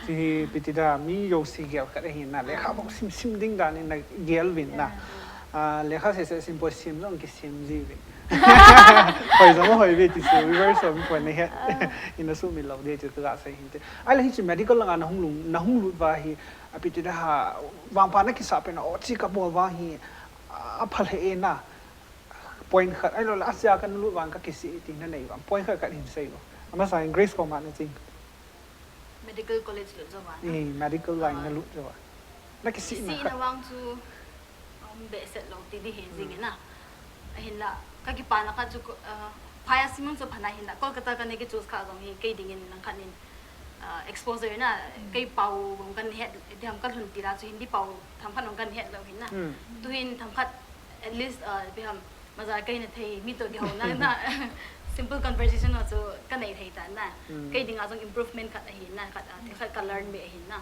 hi ipi ti da, mi jouse gel khat ahi na, lekha bou sim sim ding dan in na gel vin na. Ah, lekha sese sim poi, sim jong kisim ji vin. Hoi jong hoi ve ti chu, viewers ho mi pon na het. Ina sumil lou ding chu ka ga sei hin te. Ahile hiche medical langa na hung lung, na hung lut uva hi, ipi ti da ha, vangpha na kisah pen a, o, hiche ka bol uva hi, a, apha lheh e na. Point khat, ahilou le, asia kana lut vang ka kisih ti na nei vang. Point khat khat hin sei lo. Amasa in Grace koma na ching. Medical college lut jou vang. Eh, medical line na lut jou vang. Na kisih na khat. Kisih na vang chu, um, behseh lou ti di hi jing na. Ahinla, ka kipana khat chu, uh, phaya simang chu phana hinla. Kolkata kana kichoose kha jong hi, kei dingin lang khat in, uh, exposure na, kei pao bang kana het, ti ham ka lhun ti la chu Hindi pao, tham khat bang kana het lou hin na. Tuhin tham khat at least, uh, ipi ham, maja kei na thei, mi toh kihouna, na, simple conversation ho chu ka nei thei ta na. Kei dinga jong improvement khat ahi na, khat, uh, thil khat ka learn be ahi na.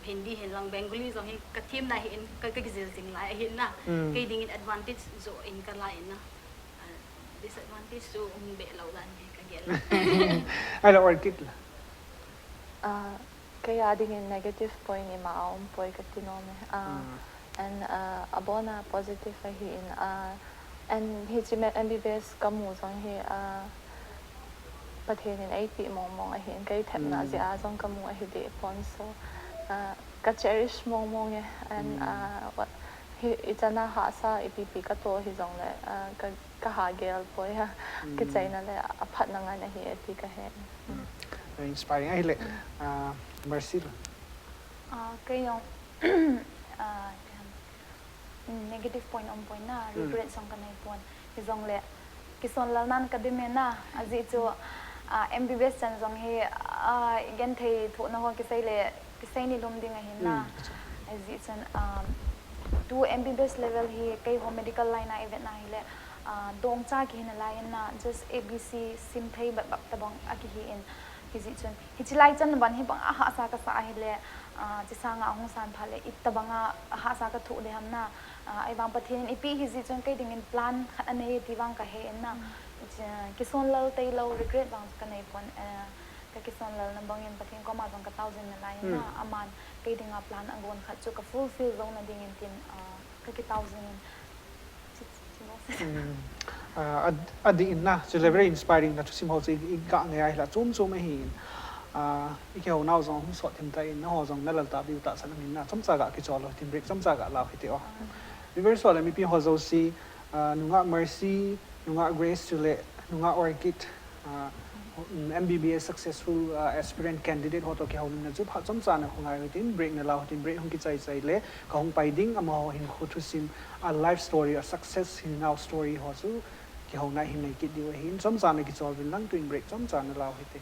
Hindi hin lang Bengali jong hi ka thim na hi in, ka, ka kijil jing lai ahi na. Kei dingin advantage jo in ka la in na. Uh, disadvantage chu um be lou dan hi ka gel. Ahile Orchid la. Ah, kei a dingin negative point ima a um poi kati nom e. Ah, and, ah, abona positive ahi in, ah, and hiche M B B S ka mu jong hi, ah, Pathen in eipeh mong mong ahi in, kei thepna jeh a jong ka mu ahi deh pon so, ah, ka cherish mong mong e, and, ah, what, hi, ichan a hahsa ipi pi ka toh hi jong le, ah, ka Ka ha gel poi a. Kichaina le aphatna ngan ahi e ti ka he. Very inspiring. Ahile, ah, Mercy la. Ah, kei jong, ah, mm, negative point um poi na, regret jong ka nei pon. Hijongle, kisonlal nan ka dim e na, ajeh chu, ah, M B B S chan jong hi, ah, i genthei thohna ho kisei le, kisei ni lum ding ahi na. Ajeh chun, um, tu M B B S level hi keiho medical line a i vet na hile, ah, dongcha kihi nalai in na, just A B C sim thei bat bat tabang a kihi in. Hijeh chun, hiche lai chan ban hi bang a hahsa ka sa ahile, ah, hiche sanga ahung san phat le, itobang a hahsa ka thoh ding ham na, ah, ahivang Pathen in eipeh hijeh chun kei dingin plan khat anei ti vang ka he in na. Kisonlal tailou, regret vang ka nei pon, eh, Ka kisonlal na bangin Pathen koma jong ka taojin nalai in na, aman kei dinga plan agon khat chu ka fulfill jou na dingin tin, ah, ka kitaojin in. Chi, chi mo se. Ah, a, adih in na, chule very inspiring na thusim ho chu i, i ga ngai a hila chom chom ahi in. Ah, i kihou nau jong hung sot thim ta in, nangho jong na lal tahbeh u tahsan um in na, chomcha ga kichol u hitin break chomcha ga lau hite o. Viewers ho le mipi ho jouse, ah, nungah Mercy, nungah Grace chule nungah Orchid, ah, M B B S successful uh, aspirant candidate ho toh kihoulimna chu phat chomcha na khongai hitin, break na lau hitin, break hung kichai chai le kahung pai ding, amaho hinkho thusim, a life story, a success hinau story ho chu kihouna hin nei kit diu ahin, chomcha na kichol uvin lang, tuin break chomcha na lau hitin.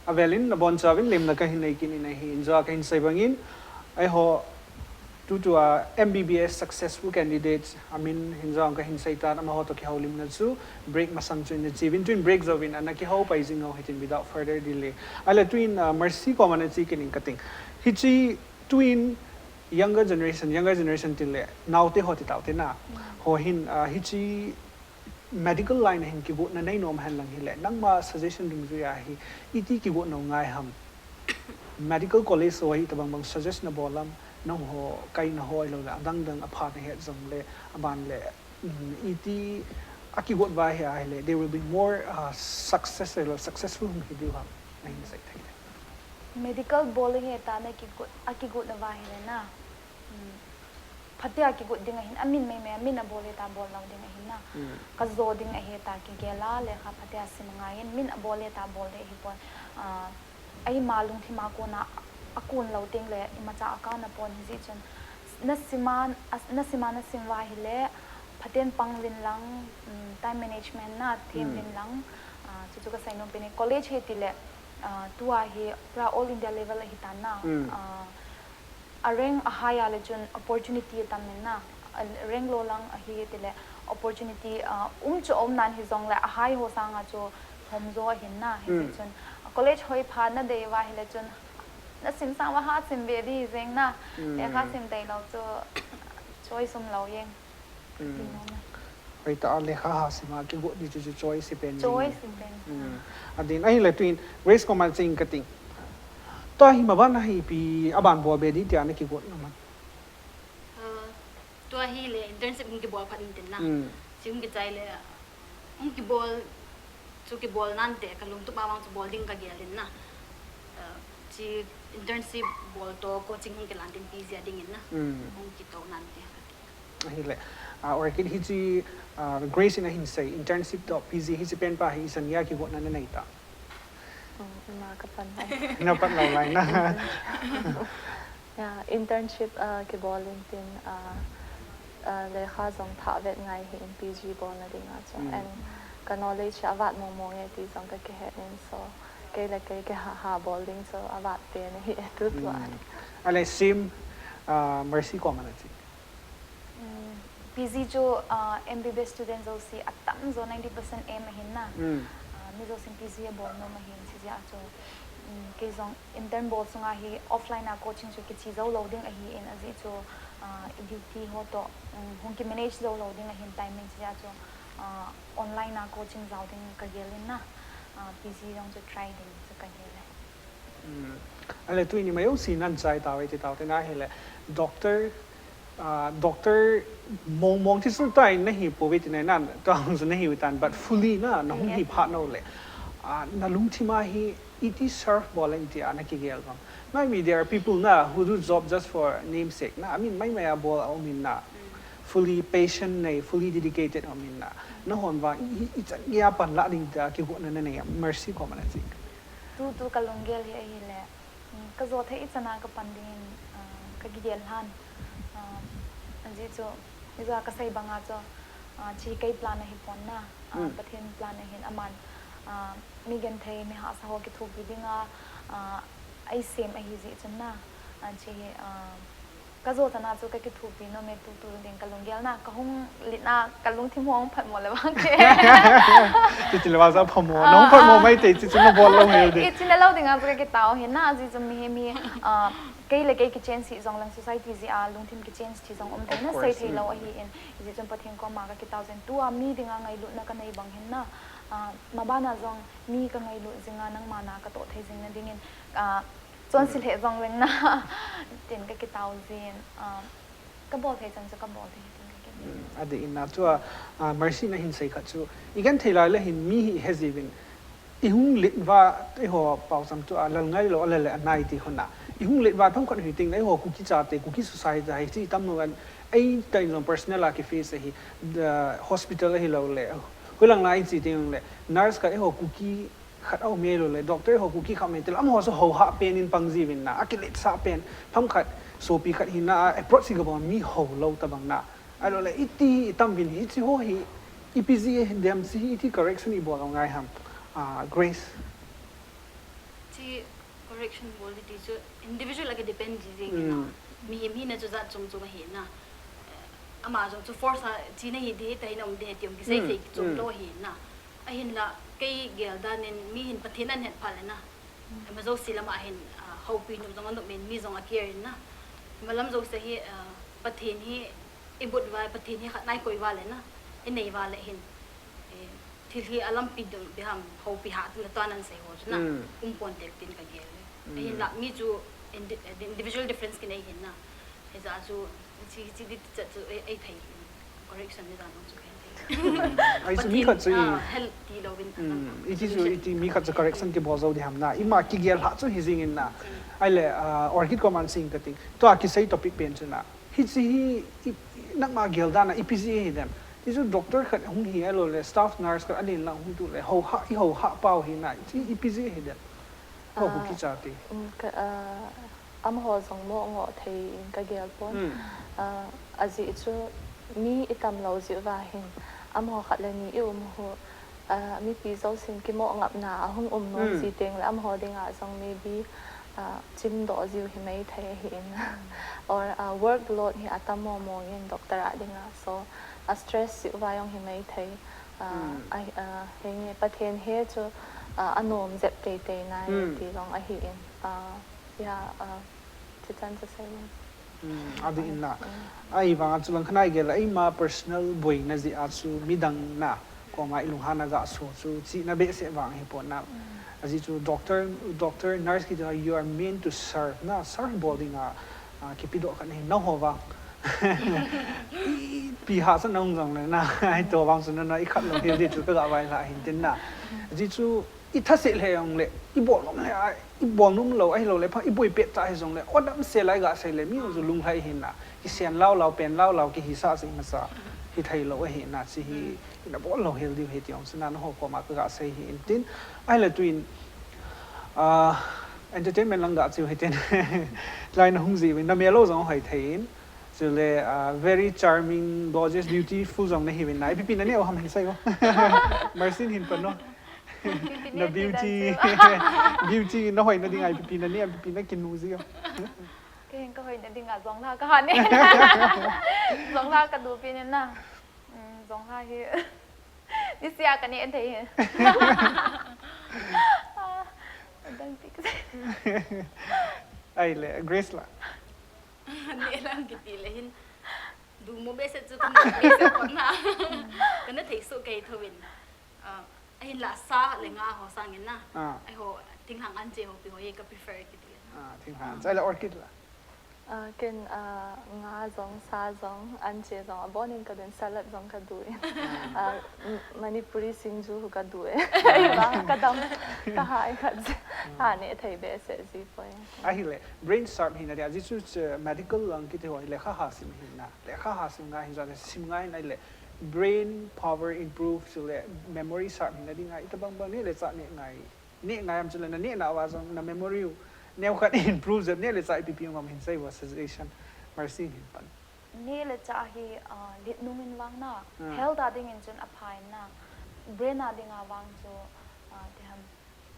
Avelin nabonchauvin lemna kahin nei kit in ahi, injo a kahin sei bangin, eiho tutua M B B S successful candidates amin hinjo a kahin sei tan, amaho toh kihoulimna chu break masang chu ina cheuvin, tuin break jouvin ana kihou pai jing u hitin without further delay. Ahile tuin, ah, Mercy koma ana che kit in kating. Hiche tuin younger generation, younger generation tile naote ho ti taute na. Ho hin, ah, hiche medical line a hin kigotna nei nom hen lang hile, nangma suggestion dungjuia hi, iti kigot nau ngai ham? Medical college ho hi itobang bang suggest nabol am, nangho kaina ho ahiloule, adang dang apha nahet jongle, aban le, um, iti akigot uva hi ahile, they will be more, uh, success, successful hung hi diu ham, nahin sei thei le. Medical bol ahita na kigot, akigot nauva hile na. Hmm. Phatea kigot ding ahin, amin maimai, amin abol hita bol lou ding ahin na. Hmm. Kajo ding ahi ta kigel a, lekha phatea sim angaiyin, min abol hita bol ding ahipon. Ah, eima lungthima kona akon lou tengle, imacha akana pon hijeh chun. Nasima, as-, nasima nasim uva hile, phaten pang uvin lang, um, time management na them uvin lang. Hmm. Ah, chuchu kasei nom pen e, college hi tile, ah, tua hi pura all India level ahitan na. Hmm. Ah, a rank a high a le chun opportunity atam in na. A rank low lang ahi tile opportunity, ah, um chu um nan hijongle ahai ho sanga chu thomjo ahin na, hijeh chun, ah, college hoi pha nadei uva ahile chun nasim sang uva hasim be ding jeng na, lekha sim tailou chu choice umlou jeng. Ati nom e. Hoitah a lekha hasim a kigot ding chu, chu choice ipen ding. Choice ipen. Adin ahile tuin Grace koma ching kating. Tua hi maban a hi ipi aban bol be ding tia nakigot na man? Ah, tua hile internship hung kibol phat in tin na. Chi hung kichai le, hung kibol, chu kibol nante, kalungtup a vang chu bol ding kagel in na. Ah, chi internship bol toh coaching hung kilan tin P G a ding in na. Hung kitou nante. Ahile, ah, Orchid hichi, ah, Grace in ahin sei, internship toh P G hichi pen pa hi ijat a kigotna nanei ta? Ima kapan lai. Napan lou lai na. Ya, internship, ah, kibol in tin, ah, ah, lekha jong thah vet ngai hi in P G bolna dinga chu. And ka knowledge avat mong mong e ti jong kakihet in, so kei le kei kiha, ha bol ding chu avat pen ahi e tutua. Ale sim, ah, Mercy koma nachi. P G chu, ah, M B B S student jouse atamjo ninety percent aim ahin na. Ah, mi jousen P G abol nom ahin, chijeh a chu, kei jong intern bol sunga hi offline a coaching chu kiche jou lou ding ahin, ajeh chu, ah, i duty ho toh, hung ki manage jou lou ding ahin timing, chijeh a chu, ah, online a coaching jao ding kagel in na, ah, P G jong chu try ding chu kagel e. Ale tuin ima jouse nan chai tauve ti tau te na hile doctor, ah, doctor mong mong ti sun tai nahi pouve ti nai nan, tua hung sun nahi utan, but fully na, nahung hi phat nau le. Ah, nalungthim a hi iti serve bol in tia nakigel vang. Maybe there are people na who do job just for namesake na, I mean, maimai a bol a um in na, fully patient nei, fully dedicated a um in na. Nahon vang i, i, ichan geiya panlah ding tia kigotna nanei a, Mercy koma nachi. Tutu kalunggel hi ahile, kajo thei ichan a kapan dingin, ah, kakigel lhan. Ah, ajeh chu, ijeh a kasei banga chu, ah, chi kei plan ahipon na, ah, Pathen plan ahin aman, ah, mi genthei mi hahsa ho kithopi dinga, ah, eisem ahi jeh chun na, ah, chi hi, ah, kajo chan a chu kakithopi nom e tutu ding kalunggel na, kahung lit na kalungthim hung phatmo le vang ke. Chuti le vang sa phamo, nahung phatmo mai te, chuti nabol lou hel ding. Ichi nalou dinga chu kakitao ahin na, ajeh chu mihem hi, ah, kei le kei kichange hi jongleng society jeh a lungthim kichange thi jong um thei na, sei thei lou ahin, hijeh chun Pathen koma kakitao jin tua mi dinga ngailutna kanei bang hin na, ah, maban a jong mi kangailut jinga nangma na katoh thei jing na dingin, ah, chonse lheh jongleng na, tin kakitao jin, ah, kabol thei chan chu kabol thei tin kakitao. Adeh in na chu a, ah, Mercy nahin sei khat chu, igenthei lai le hin mi hi hejiuvin, ihung let uva, eiho paocham chu a lal ngailou, alal le anai ti hon a. Ihung let uva themkhat hi teng le eiho Kuki chate, Kuki society a hi chi tam lou an, eita in jong personal a kiface ahi, hospital ahilou le, hoilang lai chi teng le, nurse khat eiho Kuki khat aum e lou le, doctor ho Kuki khat um e ti le, amaho chu houhah pen in pang jiuvin na, akiletsah pen, themkhat, sopi khat hina a approach hi kabang mi houlou tabang na. Ahilou le, iti itam uvin hichi ho hi, ipi jeh a hidem, chi hi iti correction ibol u ngai ham, ah, Grace? Chi correction bol ding ti chu individual a kidepend ji jeng in na. Mihem hina chu jat chom chom ahi na. Ama jong chu force a chi nahi ding, tua hi naum ding ti jong kisei sei chom lou ahi na. Ahinla kei gel dan in mi hin Pathen ahet phat le na, ima jouse lama hin, ah, houpi nop jong anop in, mi jong acare in na. Ima lam jouse hi, ah, Pathen hi ibut uva, Pathen hi khat na ikoi uva le na, inei uva le hin, eh, thil hi alampi ding, biham houpi hah tin le tua nan sei ho chu na, um pon te tin kagel e. Ahinla mi chu indi-, individual difference kinei hin na. Hijeh a chu, chi, chi ding ti chat chu, ei, ei thei. Correction ni dan chu kahin thei. Ai chu mi khat chu i, ah, help ti louvin. Iti chu, iti mi khat chu correction kibol jou ding ham na. Ima kigel lhah chu hi jing in na. Ahile, ah, Orchid koma sei kating. Tua kisei topic pen chu na. Hichi hi, i, i, nangma gel dan a ipi jeh a hidem? Ti chu doctor khat hung hi ahilou le, staff nurse khat alen lang hung tu le, houhah, i houhah pau hi na. Hichi ipi jeh a hidem? Ho Kuki chate. Um, ka, ah, amaho jong mo ngoh thei in kagel pon. Ah, ajeh chu mi itam lou jeh uva hin, amaho khat le ni i um u, ah, mipi jousen kimo ngapna ahung um nom ji teng le amaho dinga jong maybe, ah, chimdoh jiu hi maithei ahi in. Or, ah, workload hi atam mo mong in doctor a dinga. So, A stress si uva jong hi mai thei. Ah, Mm. a, ah, henge Pathen he chu, ah, anom jep teitei nai Mm. ti jong ahi in. Ah, ya, ah, chichan chu sei lo. Mm, adi in na. Ahivang a chu lang khanai gel a ima personal boina jeh a chu midang na koma ilunghan a ga so chu chihna behseh vang hi pon na. Ajeh chu doctor, doctor, nurse kiti ho, you are meant to serve na, serve bol ding a, ah, kipedoh khat nahi, nangho vang. Ipi hahsatna um jong le na, hitoh vang chu na, na ikhat lou hel ding chu ka ga vailhah hin tin na. Ajeh chu i thase lheh jong le, i bol nom lheh a, i bol nom lou, ahilou le, pha, i boi pet ta hi jong le, o dam se lai ga sei le, mi jong chu lunglhai hin na, kisen lau lau, pen lau lau, kihisah sih masa, hi thei lou ahi na, chi hi, i na bol lou hel diu hi ti jong chu na, nangho koma ka ga sei hi in tin, ahile tuin, ah, entertainment lang ga chiu hi tin, lai na hung ji uvin, na mel lou jong hoi thei in, chule, ah, very charming, gorgeous, beautiful jong na hi uvin na, ipi pi na neh u ham hin sei o. Mercy hin pan o. Na beauty, beauty na hoina ding a ipi pi na neh, ipi pi na kinu ji o. Kei hin ka hoina ding a jonglha ka ha ne. Jonglha ka dupi ne na. Mm, jonglha hi. Nisia ka ne thei hi. Ah, dang tik. Ahile, Grace la. Neh lang kiti le hin. Dumo behseh chu ka mu behseh pon na. Ka na thei soh kei thouvin. Ah, ahinla sa le nga ho sangin na. Ah. Eiho thinglhang anche ho pi ho hi ka prefer kiti. Ah, thinglhang. Ahile Orchid la. Ah, ken, ah, nga jong, sa jong, anche jong, abon in ka du in, salad jong ka du in. Ah, M-, Manipuri singju hu ka du in. Ahivang ka dam, ka ha in khat. Ha ne thei behseh ji poi. Ahile, brain sharp hina dia, ajeh chu, chu medical lang kiti ho, lekha ha sim hina. Lekha ha sim ngai hin jong, sim ngai in ahile, brain power improve chule, memory sharp hina ding a, itobang bang neh le chah neh ngai. Neh ngai am chule, na neh na uva jong, na memory u, neo khat improve jep, neh le chah ipi pi um am hin sei uva suggestion, Mercy hin pan. Neh le chah hi, ah, lit nung in vang na, health a ding in chun apha in na, brain a ding a vang chu, ah, ti ham,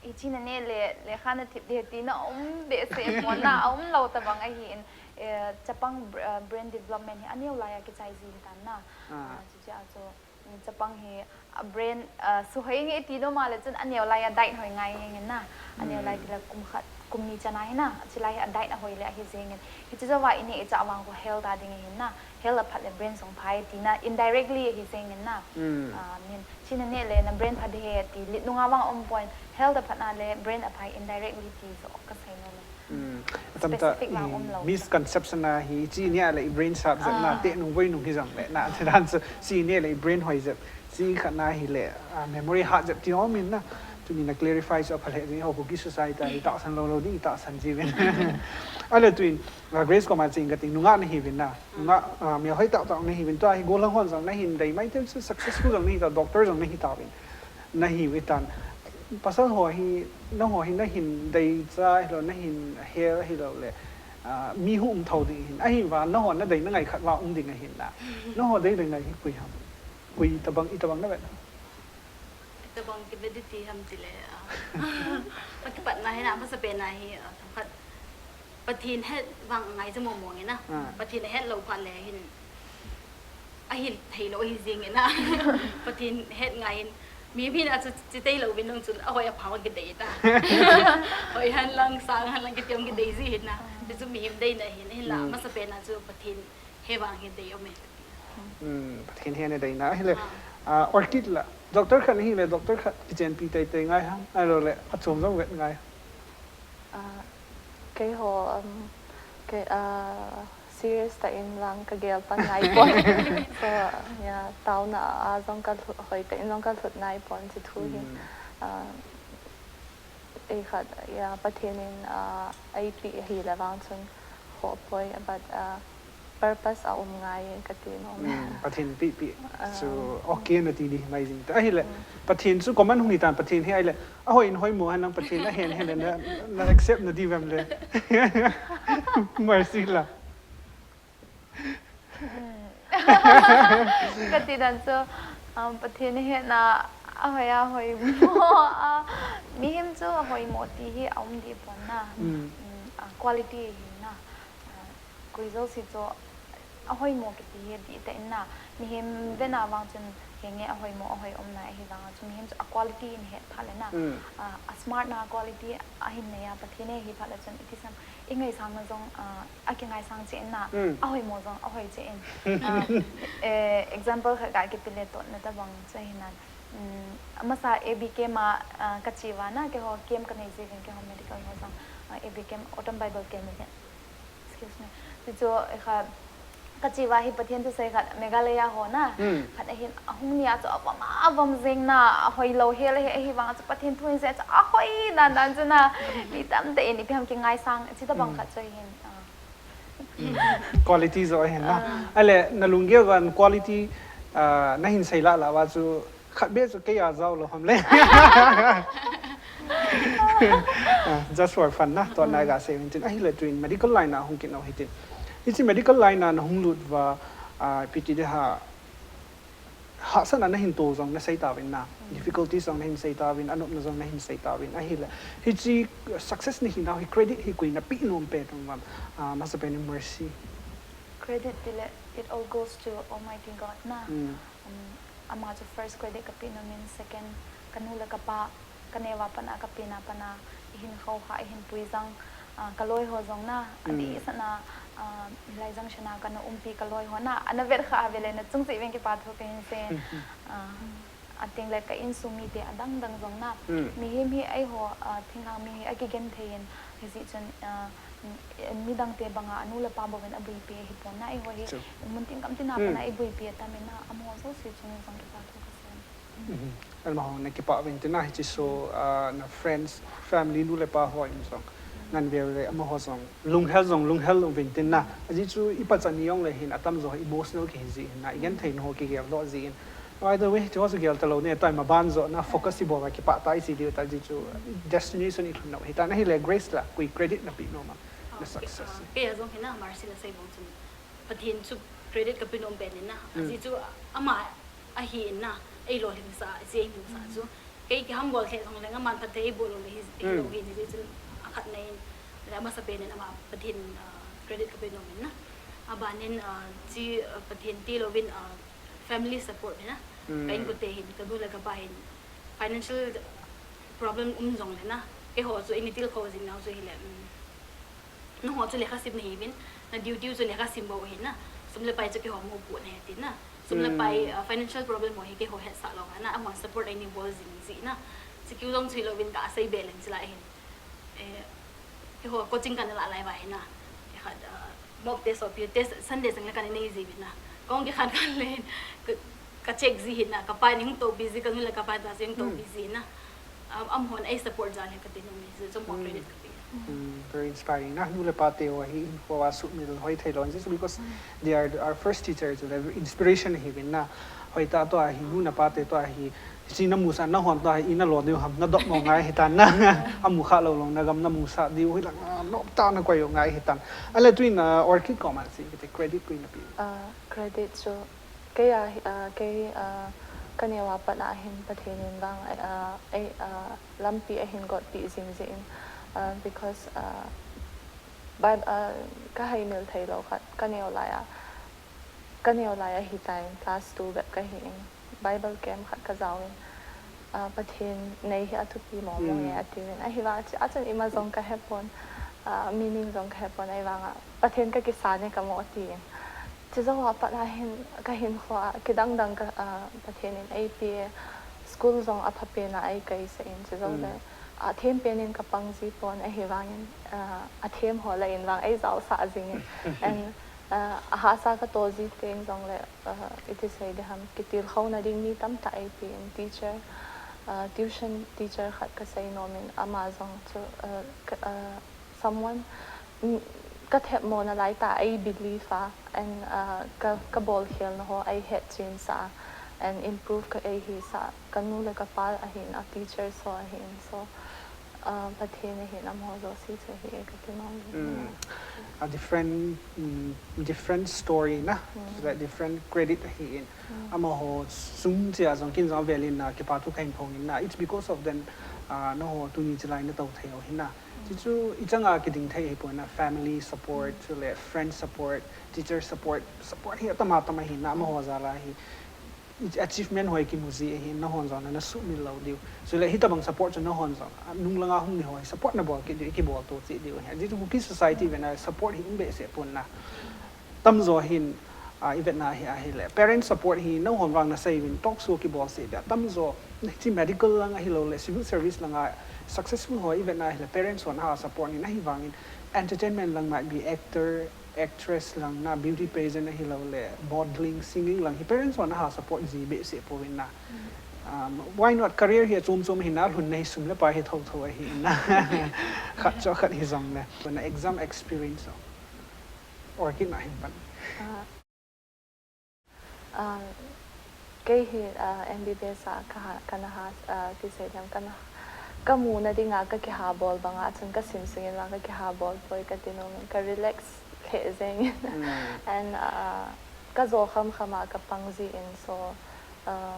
ichi na neh le, lekha na thip ding ti na um behseh pon na, a um lou tabang ahi in, eh, chapang br-, ah, brain development hi aneo lai a kichai ji hi tan na. Ah. Ah, chuche a chu, mm, chapang hi, a brain, ah, suhoi nge ti nom a le chun aneo lai a diet hoi ngai jeng in na. Aneo lai ti le kum khat, kum ni chan a hi na, chulai hi a diet ahoi le ahi jeng in. Hiche jou va i neh i chah vang khu health a ding ahi na. Health aphat le brain jong pha e ti na, indirectly ahi jeng in na. Mm. Ah, min, chi na neh le na brain pha ding ahi ti, lit nung a vang um pon, health aphat na le brain apha e indirectly ti jo ka sei nom e. Mm. Atam ta, Specific vang um lou. Misconception na hi, chi neh le i brain sharp jep na, Ah. teh nung voi nung hi jong le na, dan chu, chi neh le i brain hoi jep, chi khat na hi le, ah, memory hat jep ti um in na, tuni na clarify chu apha le, ni ho Kuki society a i tahsan lou lou ding, i tahsan ji uvin. Ahile tuin, ah, Grace koma ching ka ting, nungah na hi uvin na, nungah, ah, mi hoi tah tah na hi uvin, tua hi gollhang hon jong na hin dei mai tel chu successful jong na hi ta, doctor jong na hi ta uvin. Na hi u tan. Pasal ho hi, nangho hi na hin dei cha hilou, na hin hel hilou le, ah, mi hu um thou ding hin. Ahivang, nangho na dei na ngai khat va um ding ahin na. Nangho dei dei ngai hi koi ham. Koi tabang, i tabang na vet. Tabang ki vet ti ham ti le, ah. Akipat na hi na, masa pe na hi, ah, themkhat. Pathen het vang ngai chu momo nge na. Ah. Pathen het lou phat le hin. Ahi thei lou ahi jing nge na. Pathen het ngai hin. Mi, mi na chu, chu thei lou vin nung chun ahoi apha vang kidei ta. Hoi hen lang sang hen lang kiti um kidei ji hin na. Chu chu mihem deina hin, hinla, masa pe na chu Pathen he vang hi dei um e. Hmm, Pathen he na deina. Ahile, ah, Orchid la. Doctor khat na hi le, doctor khat kichenpi teitei ngai ham. Ahilou le, achom jong vet ngai. Ah, keiho, um, kei, ah, serious tah in vang ka gel pan nai pon. So, ya, taona a jong ka lhu-, hoi tah in jong ka lhut nai pon chu thu hi. Mm. Ah, ei khat, ya, Pathen in, ah, eipeh ahi le vang chun ho poi, but, ah, purpose a um ngai e ka ti nom e. Mm, Pathen pehpeh chu okay na ti di mai jing ta. Ahile, Pathen chu common hung hi tan, Pathen hi ahile, ahoi in hoi mo hen lang Pathen ahen hen na, na accept na di vem le. Mercy la. Ka ti dan chu, um, Pathen hetna ahoi ahoi mo a, mihem chu ahoi mo ti hi a um di pon na. Mm. Mm, a quality hi na. Ah, koi jouse chu ahoimo kiti hi dih tah in na, mihem vena vang chun henge ahoimo, ahoi umna ahi vang a chu mihem chu a quality in het phat le na, a, a smart na quality ahin nei a, Pathen e hi phat le chun iti sam, i ngaisang na jong, a, a kingaisang cheh in na, ahoimo jong ahoi cheh in. A, eh, example khat ka kipe le totna tabang chu ahi nan. Um, amasa A B camp a, a, ka che uva na, keiho camp ka nei jeh uvin keiho medical ho jong, a, A B camp, Autumn Bible Camp ahi. Excuse me. Chu chu, eh, kha, ka che uva hi Pathen thusei khat, Meghalaya ho na. Khat ahin, ahung ni a chu avom, avom jeng na, ahoi lou hel ahi, ahi vang a chu Pathen thu hin sei a chu ahoi dan dan chu na. Mi tamtah in ipi ham kingaisang, chi tabang khat chu ahin, a. Quality jo ahin na. Ale, na lunggel uva quality, a, na hin sei lah lah uva chu, khat beh chu kei a jao lou ham le. Ah, just for fun na, totna ga sei uvin tin. Ahile tuin medical line a hung kit nau hitin. Hiche medical line a na hung lut uva, ah, ipi ti ding ham, hahsatna na hin to jong na sei tauvin na. Difficulties jong na hin sei tauvin, anopna jong na hin sei tauvin. Ahile, hiche success na hi nau hi credit hi koi na pe nom pen um vem. Ah, masapen in Mercy. Credit ti le, it all goes to Almighty God na. Um, ama chu first credit ka pe nom in, second, ka nu le ka pa, ka neo a pat a ka pen a pat a, i hin khou kha, i hin pui jang, ah, ka loi ho jong na, adih sah na, ah, hilai junction a ka na umpi ka loi ho na, ana vet kha a ve le na chung cheh uvin kipa thu ka hin sei in. Ah, ateng le ka insung mite adang dang jong na, mihem hi eiho, ah, thinglhang mi hi akigen thei in, hijeh chun, ah, midang te bang a, anu le apa bou in abuipi ahi pon na, eiho hi, mun tin gam tin a pat a i buipi atam in na, amaho jouse chung in jong kipa thu ka sei. Amaho na kipah uvin tin na, hiche chu, ah, na friends, family, nu le pa ho in jong. Ngan ve le amaho jong. Lunghel jong, lunghel uvin tin na. Ajeh chu i pachat ni jong le hin atam jo emotional kihi jeh hin na. I gen thei na ho kigel doh jeh in. By the way, hiche ho chu gel talou ne, tua maban jo na focus i bol a kipah tah i chi diu ta jeh chu destination i lhun nau. Hitan ahile Grace la, koi credit na pe nom am. Na success. Kei a jong hin na, Mercy na sei bang chun. Pathen chu credit ka pe nom pen in na. Ajeh chu ama ahi in na, ei lolhing sah, hiche ei mu sah chu. Kei kihambol thei jong leng aman phatthei ei bol lou le hi, hi lou hi, hiche chun akhat na in, le amasapen in ama Pathen, ah, credit ka pe nom in na. Aban in, ah, hiche, ah, Pathen ti louvin, ah, family support in na. Ka inkote hin, ka nu le ka pa hin, financial problem um jong le na. Keiho chu eini tilkhou jing nau chu hile, um, Nangho chu lekha sim nahiuvin, na duty u chu lekha sim bou ahin na. Sum le pai chu keiho mopohna ahi tin na. Sum le pai, ah, financial problem ho hi keiho hetsah lou ahi na. Amahon support eini bol jing jeh na. Chu keu jong chu hilouvin ka sei be leng chu lai hin. Eh, keiho coaching kana lah lai uva ahi na. Eh, khat, ah, mock test ho, P U test, Sunday sung le kana nei jiuvin na. Kahung kikhen khan le hin. Ka, ka check ji hin na. Ka pa in hung tohpi ji, ka nu le ka pa in hung tohpi ji na. Um, amahon ei support jal hi kati nom e, chu, chu mo credit kape. Mm, very inspiring na. Nu le pa te ho hi hinkho a sumil hoi thei lou jeh chu, because they are our first teacher, chu le inspiration ahiuvin na. Hoitah tua hi nu le pa te tua hi, hiche na musah nahon tua hi ina lo diu ham, na dop mo ngai hitan na. Amu kha lou lou na gam na musah diu hi lang, ah, nop tah na koi u ngai hitan. Ale tuin, ah, Orchid koma sei kiti credit koi na pe. Ah, credit chu Kei a, ah, kei, ah, ka neo a pat a hin Pathen in vang, ah, ei, ah, lampi ahin gotpi jing jeh in, ah, because, ah, Bi-, ah, ka haimil thei lou khat, ka neo lai a, ka neo lai a hitan class two bep ka hi in, Bible camp khat ka jaovin, ah, Pathen nei hi athupi mong mong e atiuvin, ahivang a chu, achun ima jong ka hepon, ah, meaning jong ka hepon, ahivang a Pathen ka kisan e ka mo atin. Chujou a pat a hin, ka hinkho a, kidang dang ka, ah, Pathen in eipe, school jong aphapen a eikai sah in, chujou le, ah, them pen in ka pang ji pon, ahivang in, ah, athem ho lah in vang eijao sah jing in, and, ah, ahahsa ka to ji teng jong le, ah, iti sei ding ham, kitilkhou na ding mi tamtah eipe in, teacher, ah, tuition teacher khat ka sei nom in, ama jong chu, ah, ka, ah, someone, mm, ka themmo na lai tah a ei believe a, and, ah, ka, ka bolkhel na ho ei hetchen sah a, and improve ka ei hisah a, ka nu le ka pa ahin, a teachers ho ahin, so, ah, Pathen ahin, amaho jouse chu ahi e kati nom e. Mm. A different, mm, different story na, mm, like different credit ahin. Mm. Amaho sung cheh a jong kin jong avel in, ah, kipa thu kahin phong in na. It's because of them, ah, nangho tuni chelai na tou thei u ahin na. Chuchu ichanga kiding thei hi pon a, family support, chule friend support, teacher support, support hi atam atam ahi na, amaho jal a hi. I achievement ho hi kimu ji ahi, nahon jong na, na sumil lou diu. Chule hitabang support chu nahon jong, a, nung langa hung ni ho hi support nabol kit diu, kibol to cheh diu ahi. Chuchu Kuki society vena support hi um behseh pon na. Tamjo hin, a, i vetna hi ahile. Parent support hi nahon vang nasei uvin talk show kibol seh dia. Tamjo, hiche medical lang ahilou le, civil service langa successful ho i vetna ahile, parents hon aha support in ahivangin entertainment lang might be actor, actress lang na, beauty pageant ahilou le, modeling, singing lang hi parents hon aha support ji behseh pouvin na. Um, why not career hi achom chom ahi na, lhunna hi sum le pai hi thotho ahi na. Khat chu khat hijong le. Kona exam experience ho. Orchid na hin pan. Ah, ah, kei hi, ah, M B B S a ka ha, kana ha, ah, ti sei lem kana, ka muna dinga ka kiha bol banga chun ka sim sungin vang ka kiha bol poi ka ti nom in ka relax lheh jeng in. And, ah, ka jo kham kham a ka pang ji in so, ah,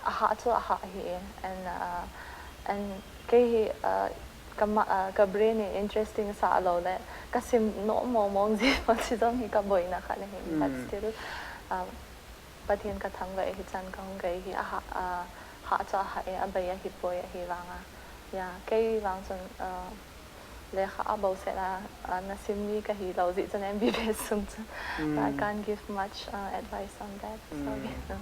aha chu aha hi e, and, uh, and kei hi, uh, ka, ma, uh, ka brain in interesting sa lou le, ka sim nom mong mong ji, chi jong hi ka boina khat ahi, but still, um, Pathen ka thangvah e, hichan ka hung kai hi, aha, uh, ha chu aha e, abai ahi poi ahi vanga. Ya, kei vang chun, uh, lekha a bouseh na, uh, na sim mi ka hi lou jeh chun M B B S sung chun. I can't give much, uh, advice on that. Sorry.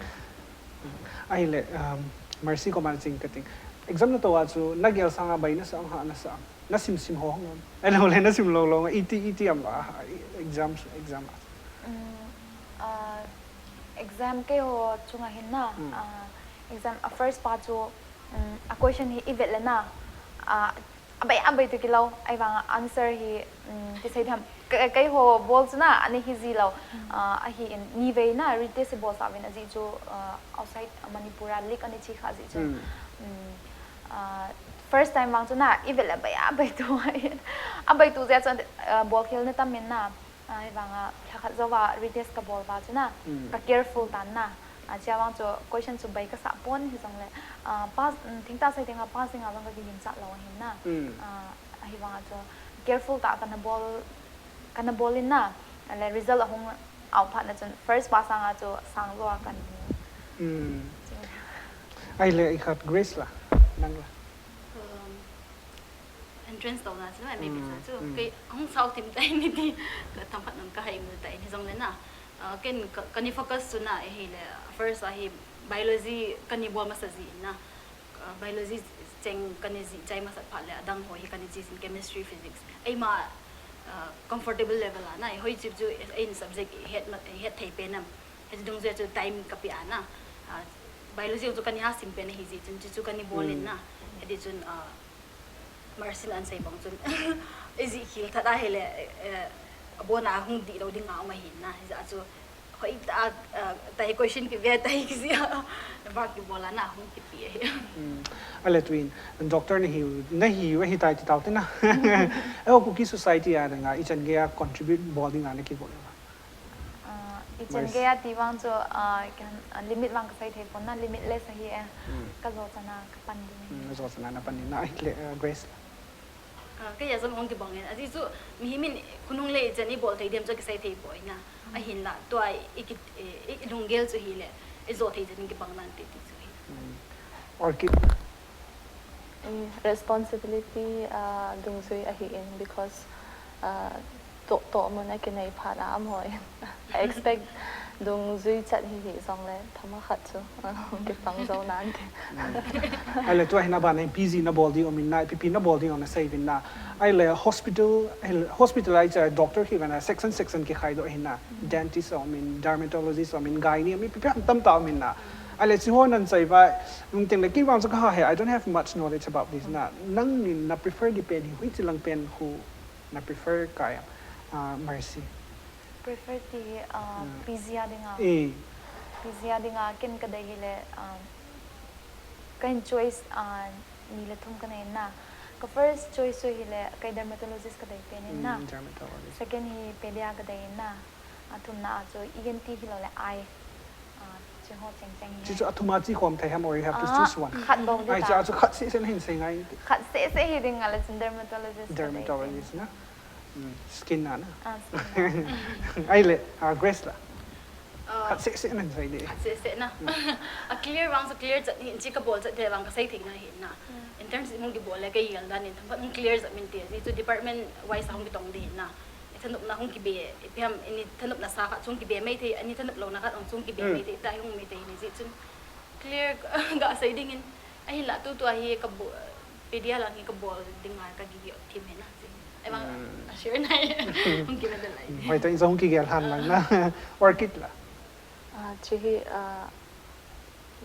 Ahile, um, Mercy koma ching ka ting. Exam na to a chu, na gel sanga bai na sa am, ha na sa am. Na sim sim ho hong am. Ahilou le na sim lou lou, iti, iti am, ah, exam, exam. Um, uh, exam keiho chunga hin na, uh, exam a first pa chu, um, a question hi i vet le na, uh, abai, abai tu kilou, ahivanga answer hi, um, ti sei tham, kei, keiho bol chu na, ana hi ji lou, uh, ahi in, ni vei na, retest i bol sa uvin ajeh chu, uh, outside Manipur a leak ana chi kha jeh chu. Um, uh, first time vang chu na, i vet le abai, abai tu, abai tu jeh chu, uh, bol khel na tam in na, Ahivanga, lhakhat jouva retest ka bol va chu na, ka careful tan na. Achia vang chu question chu bai ka sah pon hijongle, ah, pass, um, thengtah sei tenga pass dinga vang ka kigin chat lou ahin na. Ah, ahivanga chu careful tah kana bol, kana bol in na. Ale result ahung out phat na chun first pass anga chu sang jou a kan mu. Ahile ikhat Grace la, nang la. Entrance touna chu, M B B S chu. Kei hung sao thim tai ni ti, ka thamphat nang ka hai mu tai ni jongle na. Ah, ken ka, kani focus chu na, ahile, first a hi biology kani bol masa ji na. Ah, biology cheng kani ji chai masa phat le, adang ho hi kani ji jin chemistry, physics. Eima, ah, comfortable level a na, hoi chip chu, ein subject het ma, het thei pen am. Hiti dungjui chu time ka pe a na. Ah, biology chu kani ha sim pen ahi ji chun, chu chu kani bol in na. Hiti chun, ah, Mercy in asei bang chun, ijih khel tah ahile, eh, abona hung dihlou dinga um ahin na, hijeh a chu, hoitah a, eh, tai question kive tai kijih a, vang kibol a na hung kipe ahi. Ahile tuin, doctor nahiu, nahiu ahitai ti tau te na. Eiho Kuki society a dinga, ichan geiya contribute bol dinga nakibol. Ah, ichan geiya ti vang chu, ah, kan, ah, limit vang kasei thei pon na, limitless ahi e. Ka jo chan a ka pan ding ahi. Na jo chan a na pan ding na, ahile, eh, Grace. Ah, kei a jong hung kibang in. Ajeh chu, mihem in khonung le ichan ibol thei dem chu kisei thei poi na. Ahinla, tua i ki, i, i lunggel chu hile, ijo thei chan kibang nante ti chu hi. Orchid. Eh, responsibility, ah, dungjui ahi in because, ah, toh, toh mun a kinei phat a amaho in. I expect dungjui chat hi hijongle, thama khat chu, ah, kipang jou nante. Ahile tua hin aban in P G nabol ding um in na, ipi pi nabol ding um nasei uvin na. Ahile hospital, ahile hospital a icha doctor hi vena section, section kikhai doh ahin na. Dentist aum in, dermatologist aum in, gynae aum in, ipi pi atam tah aum in na. Ahile, hiche ho nan chai uva, um, teng le, kei vang chu kaha he, I don't have much knowledge about this na. Nangin na prefer di pen hi, hoiche lang pen khu na prefer kai am, ah, Mercy? Prefer ti, ah, P G a dinga. Eh. P G a dinga, ken kadei hile, ah, kahin choice, ah, ni le thum kanei na. Ka first choice chu hile, kei dermatologist kadei pen in na. Mm, dermatologist. Second hi pedia kadei in na. Athumna a chu E N T hilou le eye. Ah, Chi chu athum a chi khom thei ham, or you have to choose one? Khat bou ding. Ai, chu a chu khat seh seh na hin sei ngai. Khat seh seh hi ding a le chun dermatologist ka dei. Dermatologist na. Hmm, skin na na. Ah, skin na. Ai le, ah, Grace la. Ah, khat seh seh na hin sei ding. Khat seh seh na. A clear vang chu clear chat hin, chi ka bol chat thei vang ka sei thei na hin na. In terms in hung kibol le ka yel dan in themkhat hung clear chat min te. Ni chu department wise hung kitong ding hin na. I thanopna hung kibe, ipi ham, ini thanopna sa khat chung kibe mai thei, ani thanop louna khat chung kibe mai thei, ta hung mai thei ni ji chun. Clear ga sei ding in, ahin la tu tu a hi ka bo, pedia lang hi ka bol ding a ka gigi thim he na ji. Ai bang a share nai, hung kibe de lai. Hoi ta in jong hung kigel han lang na, Orchid la. Ah, chi hi, ah,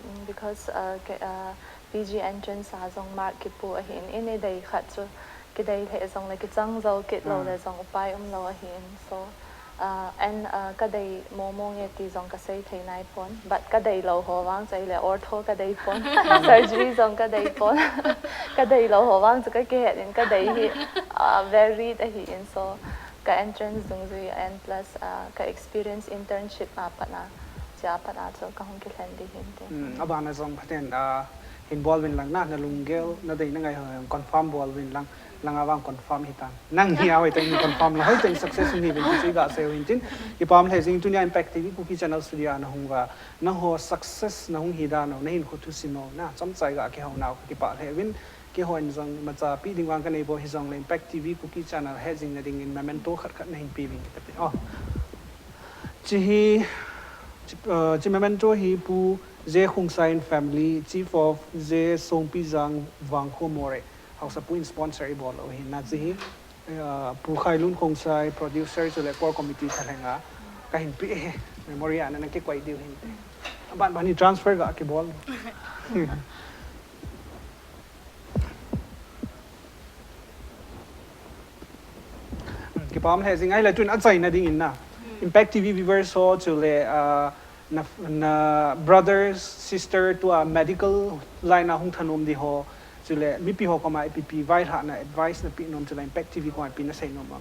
Mm, because, uh, ke, uh, P G entrance a jong mark kipu ahin, in i dei khat chu kidei lheh jong le kichang jou kit lou le jong upai um lou ahin. So, uh, and, uh, ka dei momo nge ti jong ka sei thei nai pon, but ka dei lou ho vang chu ahile ortho ka dei pon, surgery jong ka dei pon, ka dei lou ho vang chu ka kihet in ka dei hi, uh, varied ahin. So, ka entrance dungjui and plus, uh, ka experience internship a pat a, chia pat a chu ka hung kilhen ding hin te. Hmm, abana jong phaten, ah, hin bol vin lang na, na lunggel, na dei na ngai ho, confirm bol vin lang, lang a vang confirm hi tan. Nang hi a hoi teng confirm la, hoi teng success hi vin ti chu i ga sei u hin tin. Kipah lheh jing tunia Impact T V Kuki Channel studio a na hung uva. Nangho success na hung hi dan u, na hinkho thusim u, na chomcha i ga kihou nau, kipah lheh vin. Keiho in jong imacha pi ding vang ka nei poi, hijong le Impact T V Kuki Channel het jing na ding in memento khat khat na hin pe vin kati. Oh. Chi hi, chi, uh, chi memento hi Pu J Khongsai and family, Chief of J Songpijang Vangkho More, Haosapu in sponsor i bol u hin na chi hi, uh, Pu Khailun Khongsai, producer chule core committee thalheng a, ka hin pe hi, memory a na na kikoi diu hin te. Aban ban hi transfer ga kibol. Kipah lheh jing ahile tun achaina ding in na. Hmm. Impact T V viewers ho chule, ah, na, na brothers, sister tua medical line a hung thanom di ho. Chule mipi ho koma ipi pi vailhahna advice na pe nom chule Impact T V koma ipi na sei nom am.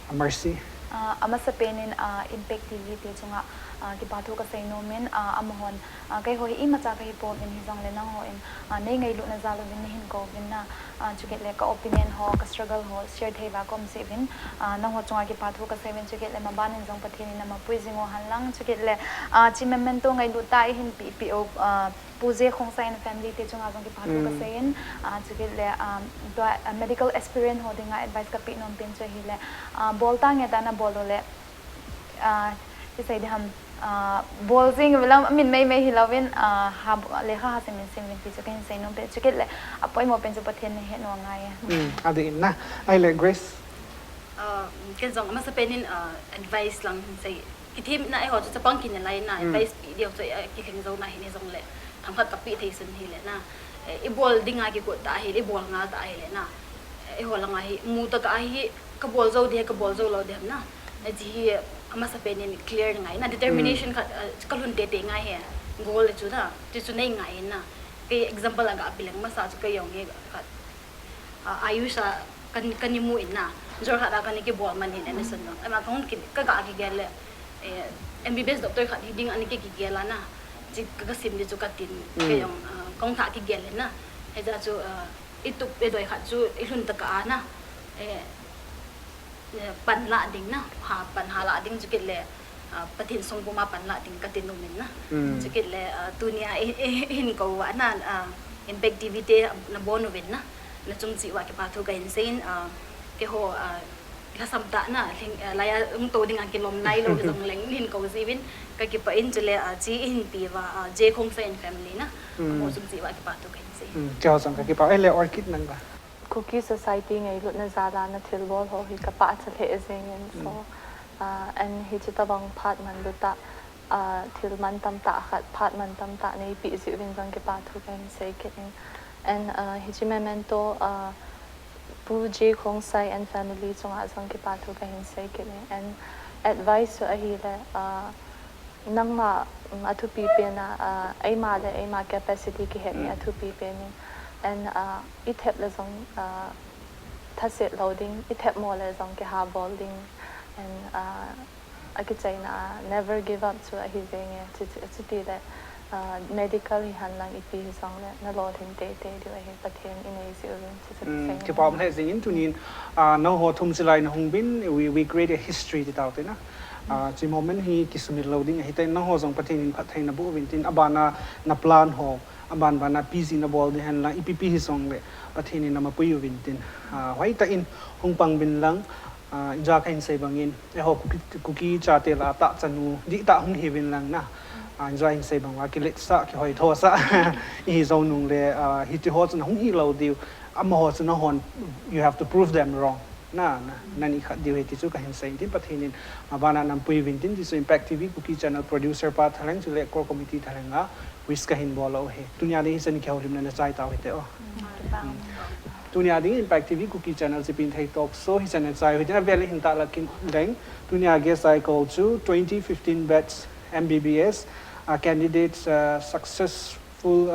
A Mercy. Ah, amasa pen in, ah, Impact T V te chunga, ah, kipathu ka sei nom in, ah, amahon, ah, keiho hi imacha ka hi pouvin hijong le nangho in, ah, nei ngailutna jal uvin nei hin kou vin na, ah, chukit le ka opinion ho, ka struggle ho, share thei uva ka um jeh uvin, ah, nangho chunga kipathu ka sei uvin chukit le maban in jong Pathen in ama pui jing u hen lang chukit le, ah, chi memento ngailut tah a i hin pe, pe u, ah, Pu J Khongsai and family te chunga jong kipathu ka sei in, ah, chukit le, ah, tua, ah, medical aspirant ho dinga advice ka pe nom pen chu ahile, ah, bol tange ta na bol u le, ah, ti sei di ham, ah, bol jing uvin lang min mei mei hilou vin, ah, ha, lekha ha sim in sim uvin ti chu ka hin sei nom pen chukit le, apoimo pen chu Pathen in ahet u angai e. Hmm, adih in na. Ahile Grace. Ah, ken jong amasa pen in, ah, advice lang hin sei. Kithemna eiho chu chapang kina lai na, advice pe diu chu, eh, kilhing jou na hi ni jong le. Themkhat ka pe thei sun hile na. Eh, i bol dinga kigot ta hile, i bol ngal ta hile na. Eh, eiho langa hi, mu tah a hi, ka bol jou di, ka bol jou lou di ham na. Eh, chi hi, amasa pen in clear ngai na, determination khat, eh, ka lhun tete ngai he. Goal chu na, ti chu nei ngai na. Kei example a ga pe leng masa chu ka jong hi khat. Ah, Ayush a kan, kan i mu in na. Jorhat a kan i kibol man hin, ana sun dong. Ama kong ki, ka ga kigel le, eh, M B B S doctor khat hi ding ana ki, kigel a na. Chi ka, ka sim di chu ka tin, ka jong, ah, kong tha kigel le na. Hijeh chu, ah, i tup i doi khat chu i lhun tah a na. Eh, eh, pan la ding na. Ha, pan ha la ding chukit le, ah, Pathen sung puma pan la ding ka ti nom in na. Chukit le, ah, tunia i, i, i hin kou uva na, ah, Impact T V te na bon uvin na. Na chung cheh uva kipathu ka hin sei in, ah, keiho, ah, lhasam tah na, lhing, ah, laiya hung tou dinga kilom nailou jong leng hin kou jeh uvin, ka kipah in chule, ah, chi i hin pe uva, ah, J Khongsai and family na. Amaho chung cheh uva kipathu ka hin sei. Hmm, keiho jong ka kipah, ahile Orchid nang la. Kuki society ngailutna jal a na thilbol ho hi ka pachat lheh jeng in, so, ah, and hiche tobang phat manlu tah, ah, thil mantam tah khat, phat mantam tah nei peh jeh uvin jong kipathu ka hin sei kit in. And, ah, hiche memento, ah, Pu J Khongsai and family chunga jong kipathu ka hin sei kit in. And advice chu ahile, ah, nangma, um, athupi pen a, ah, eima le eima capacity kihet hi athupi pen in. And, ah, i thep le jong, ah, thaset lou ding, i thep mo le jong kiha bol ding. And, ah, akichaina a, never give up chu ahi jeng e, chu, chu, chuti le, Medical hihen lang ipi hijongle nalolhin teitei diu ahi, Pathen in eijui uvin, chuchu Kipah um lheh jingin tunin nangho thum chulai nahung uvin, we, we create a history ti tau te na. Chu moment hi kisumil lou ding ahitai, nangho jong Pathen in phatthei naboh uvin tin, abana na plan ho, aban bana ipi jeh a nabol ding hen lang, ipi pi hijongle Pathen in namapui uvin tin, hoitah in hung pang uvin lang, inja kahin sei bangin, eiho Kuki, Kuki chate lah a tahchanu dihtah hung hiuvin lang na. Inja hin sei bang uva kiletsah, kihoithosah ihi jou nung le, hitiho chu nahung hilou diu, amaho chu nahon, you have to prove them wrong. Na, na, nani khat diu ahi ti chu kahin sei tin, Pathen in abana napui uvin tin, ti chu Impact T V Kuki Channel producer pa thalheng chule core committee thalheng a wish kahin bol u ahi. Tunia ding hichan kihoulimna nachai tau hite o. Tunia ding Impact T V Kuki Channel Chipinthei Talk Show hichan nachai u hitin, avel hin tahlang leng. Tunia guest a ikol chu twenty fifteen batch M B B S candidate, successful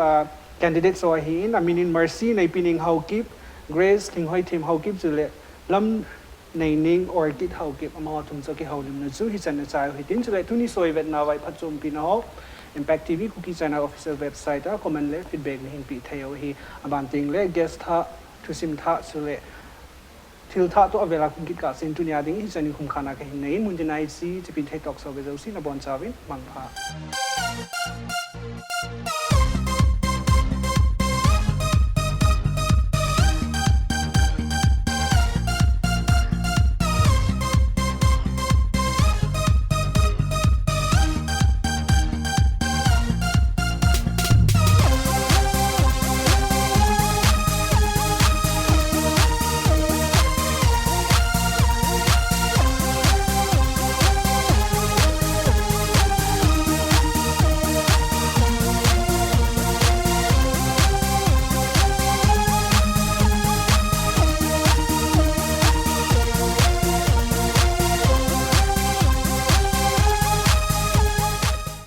candidate ho ahin, amin in Mercy Neipining Haokip, Grace Lhinghoithem Haokip chule Lamneining Orchid Haokip, amaho thum chu kihoulimna chu hichan nachai u hitin, chule tuni show ivetna uva iphatchompi naho Impact T V Kuki Channel official website a comment le feedback nahin peh thei u ahi. Aban tengle guest thah, thusim thah chule thil thah toh avel a hung kit kahsen, tunia ding hichan in khumkhana kahin nei in, muntina hiche Chipinthei Talk Show ve jouse nabonchauvin mangpha.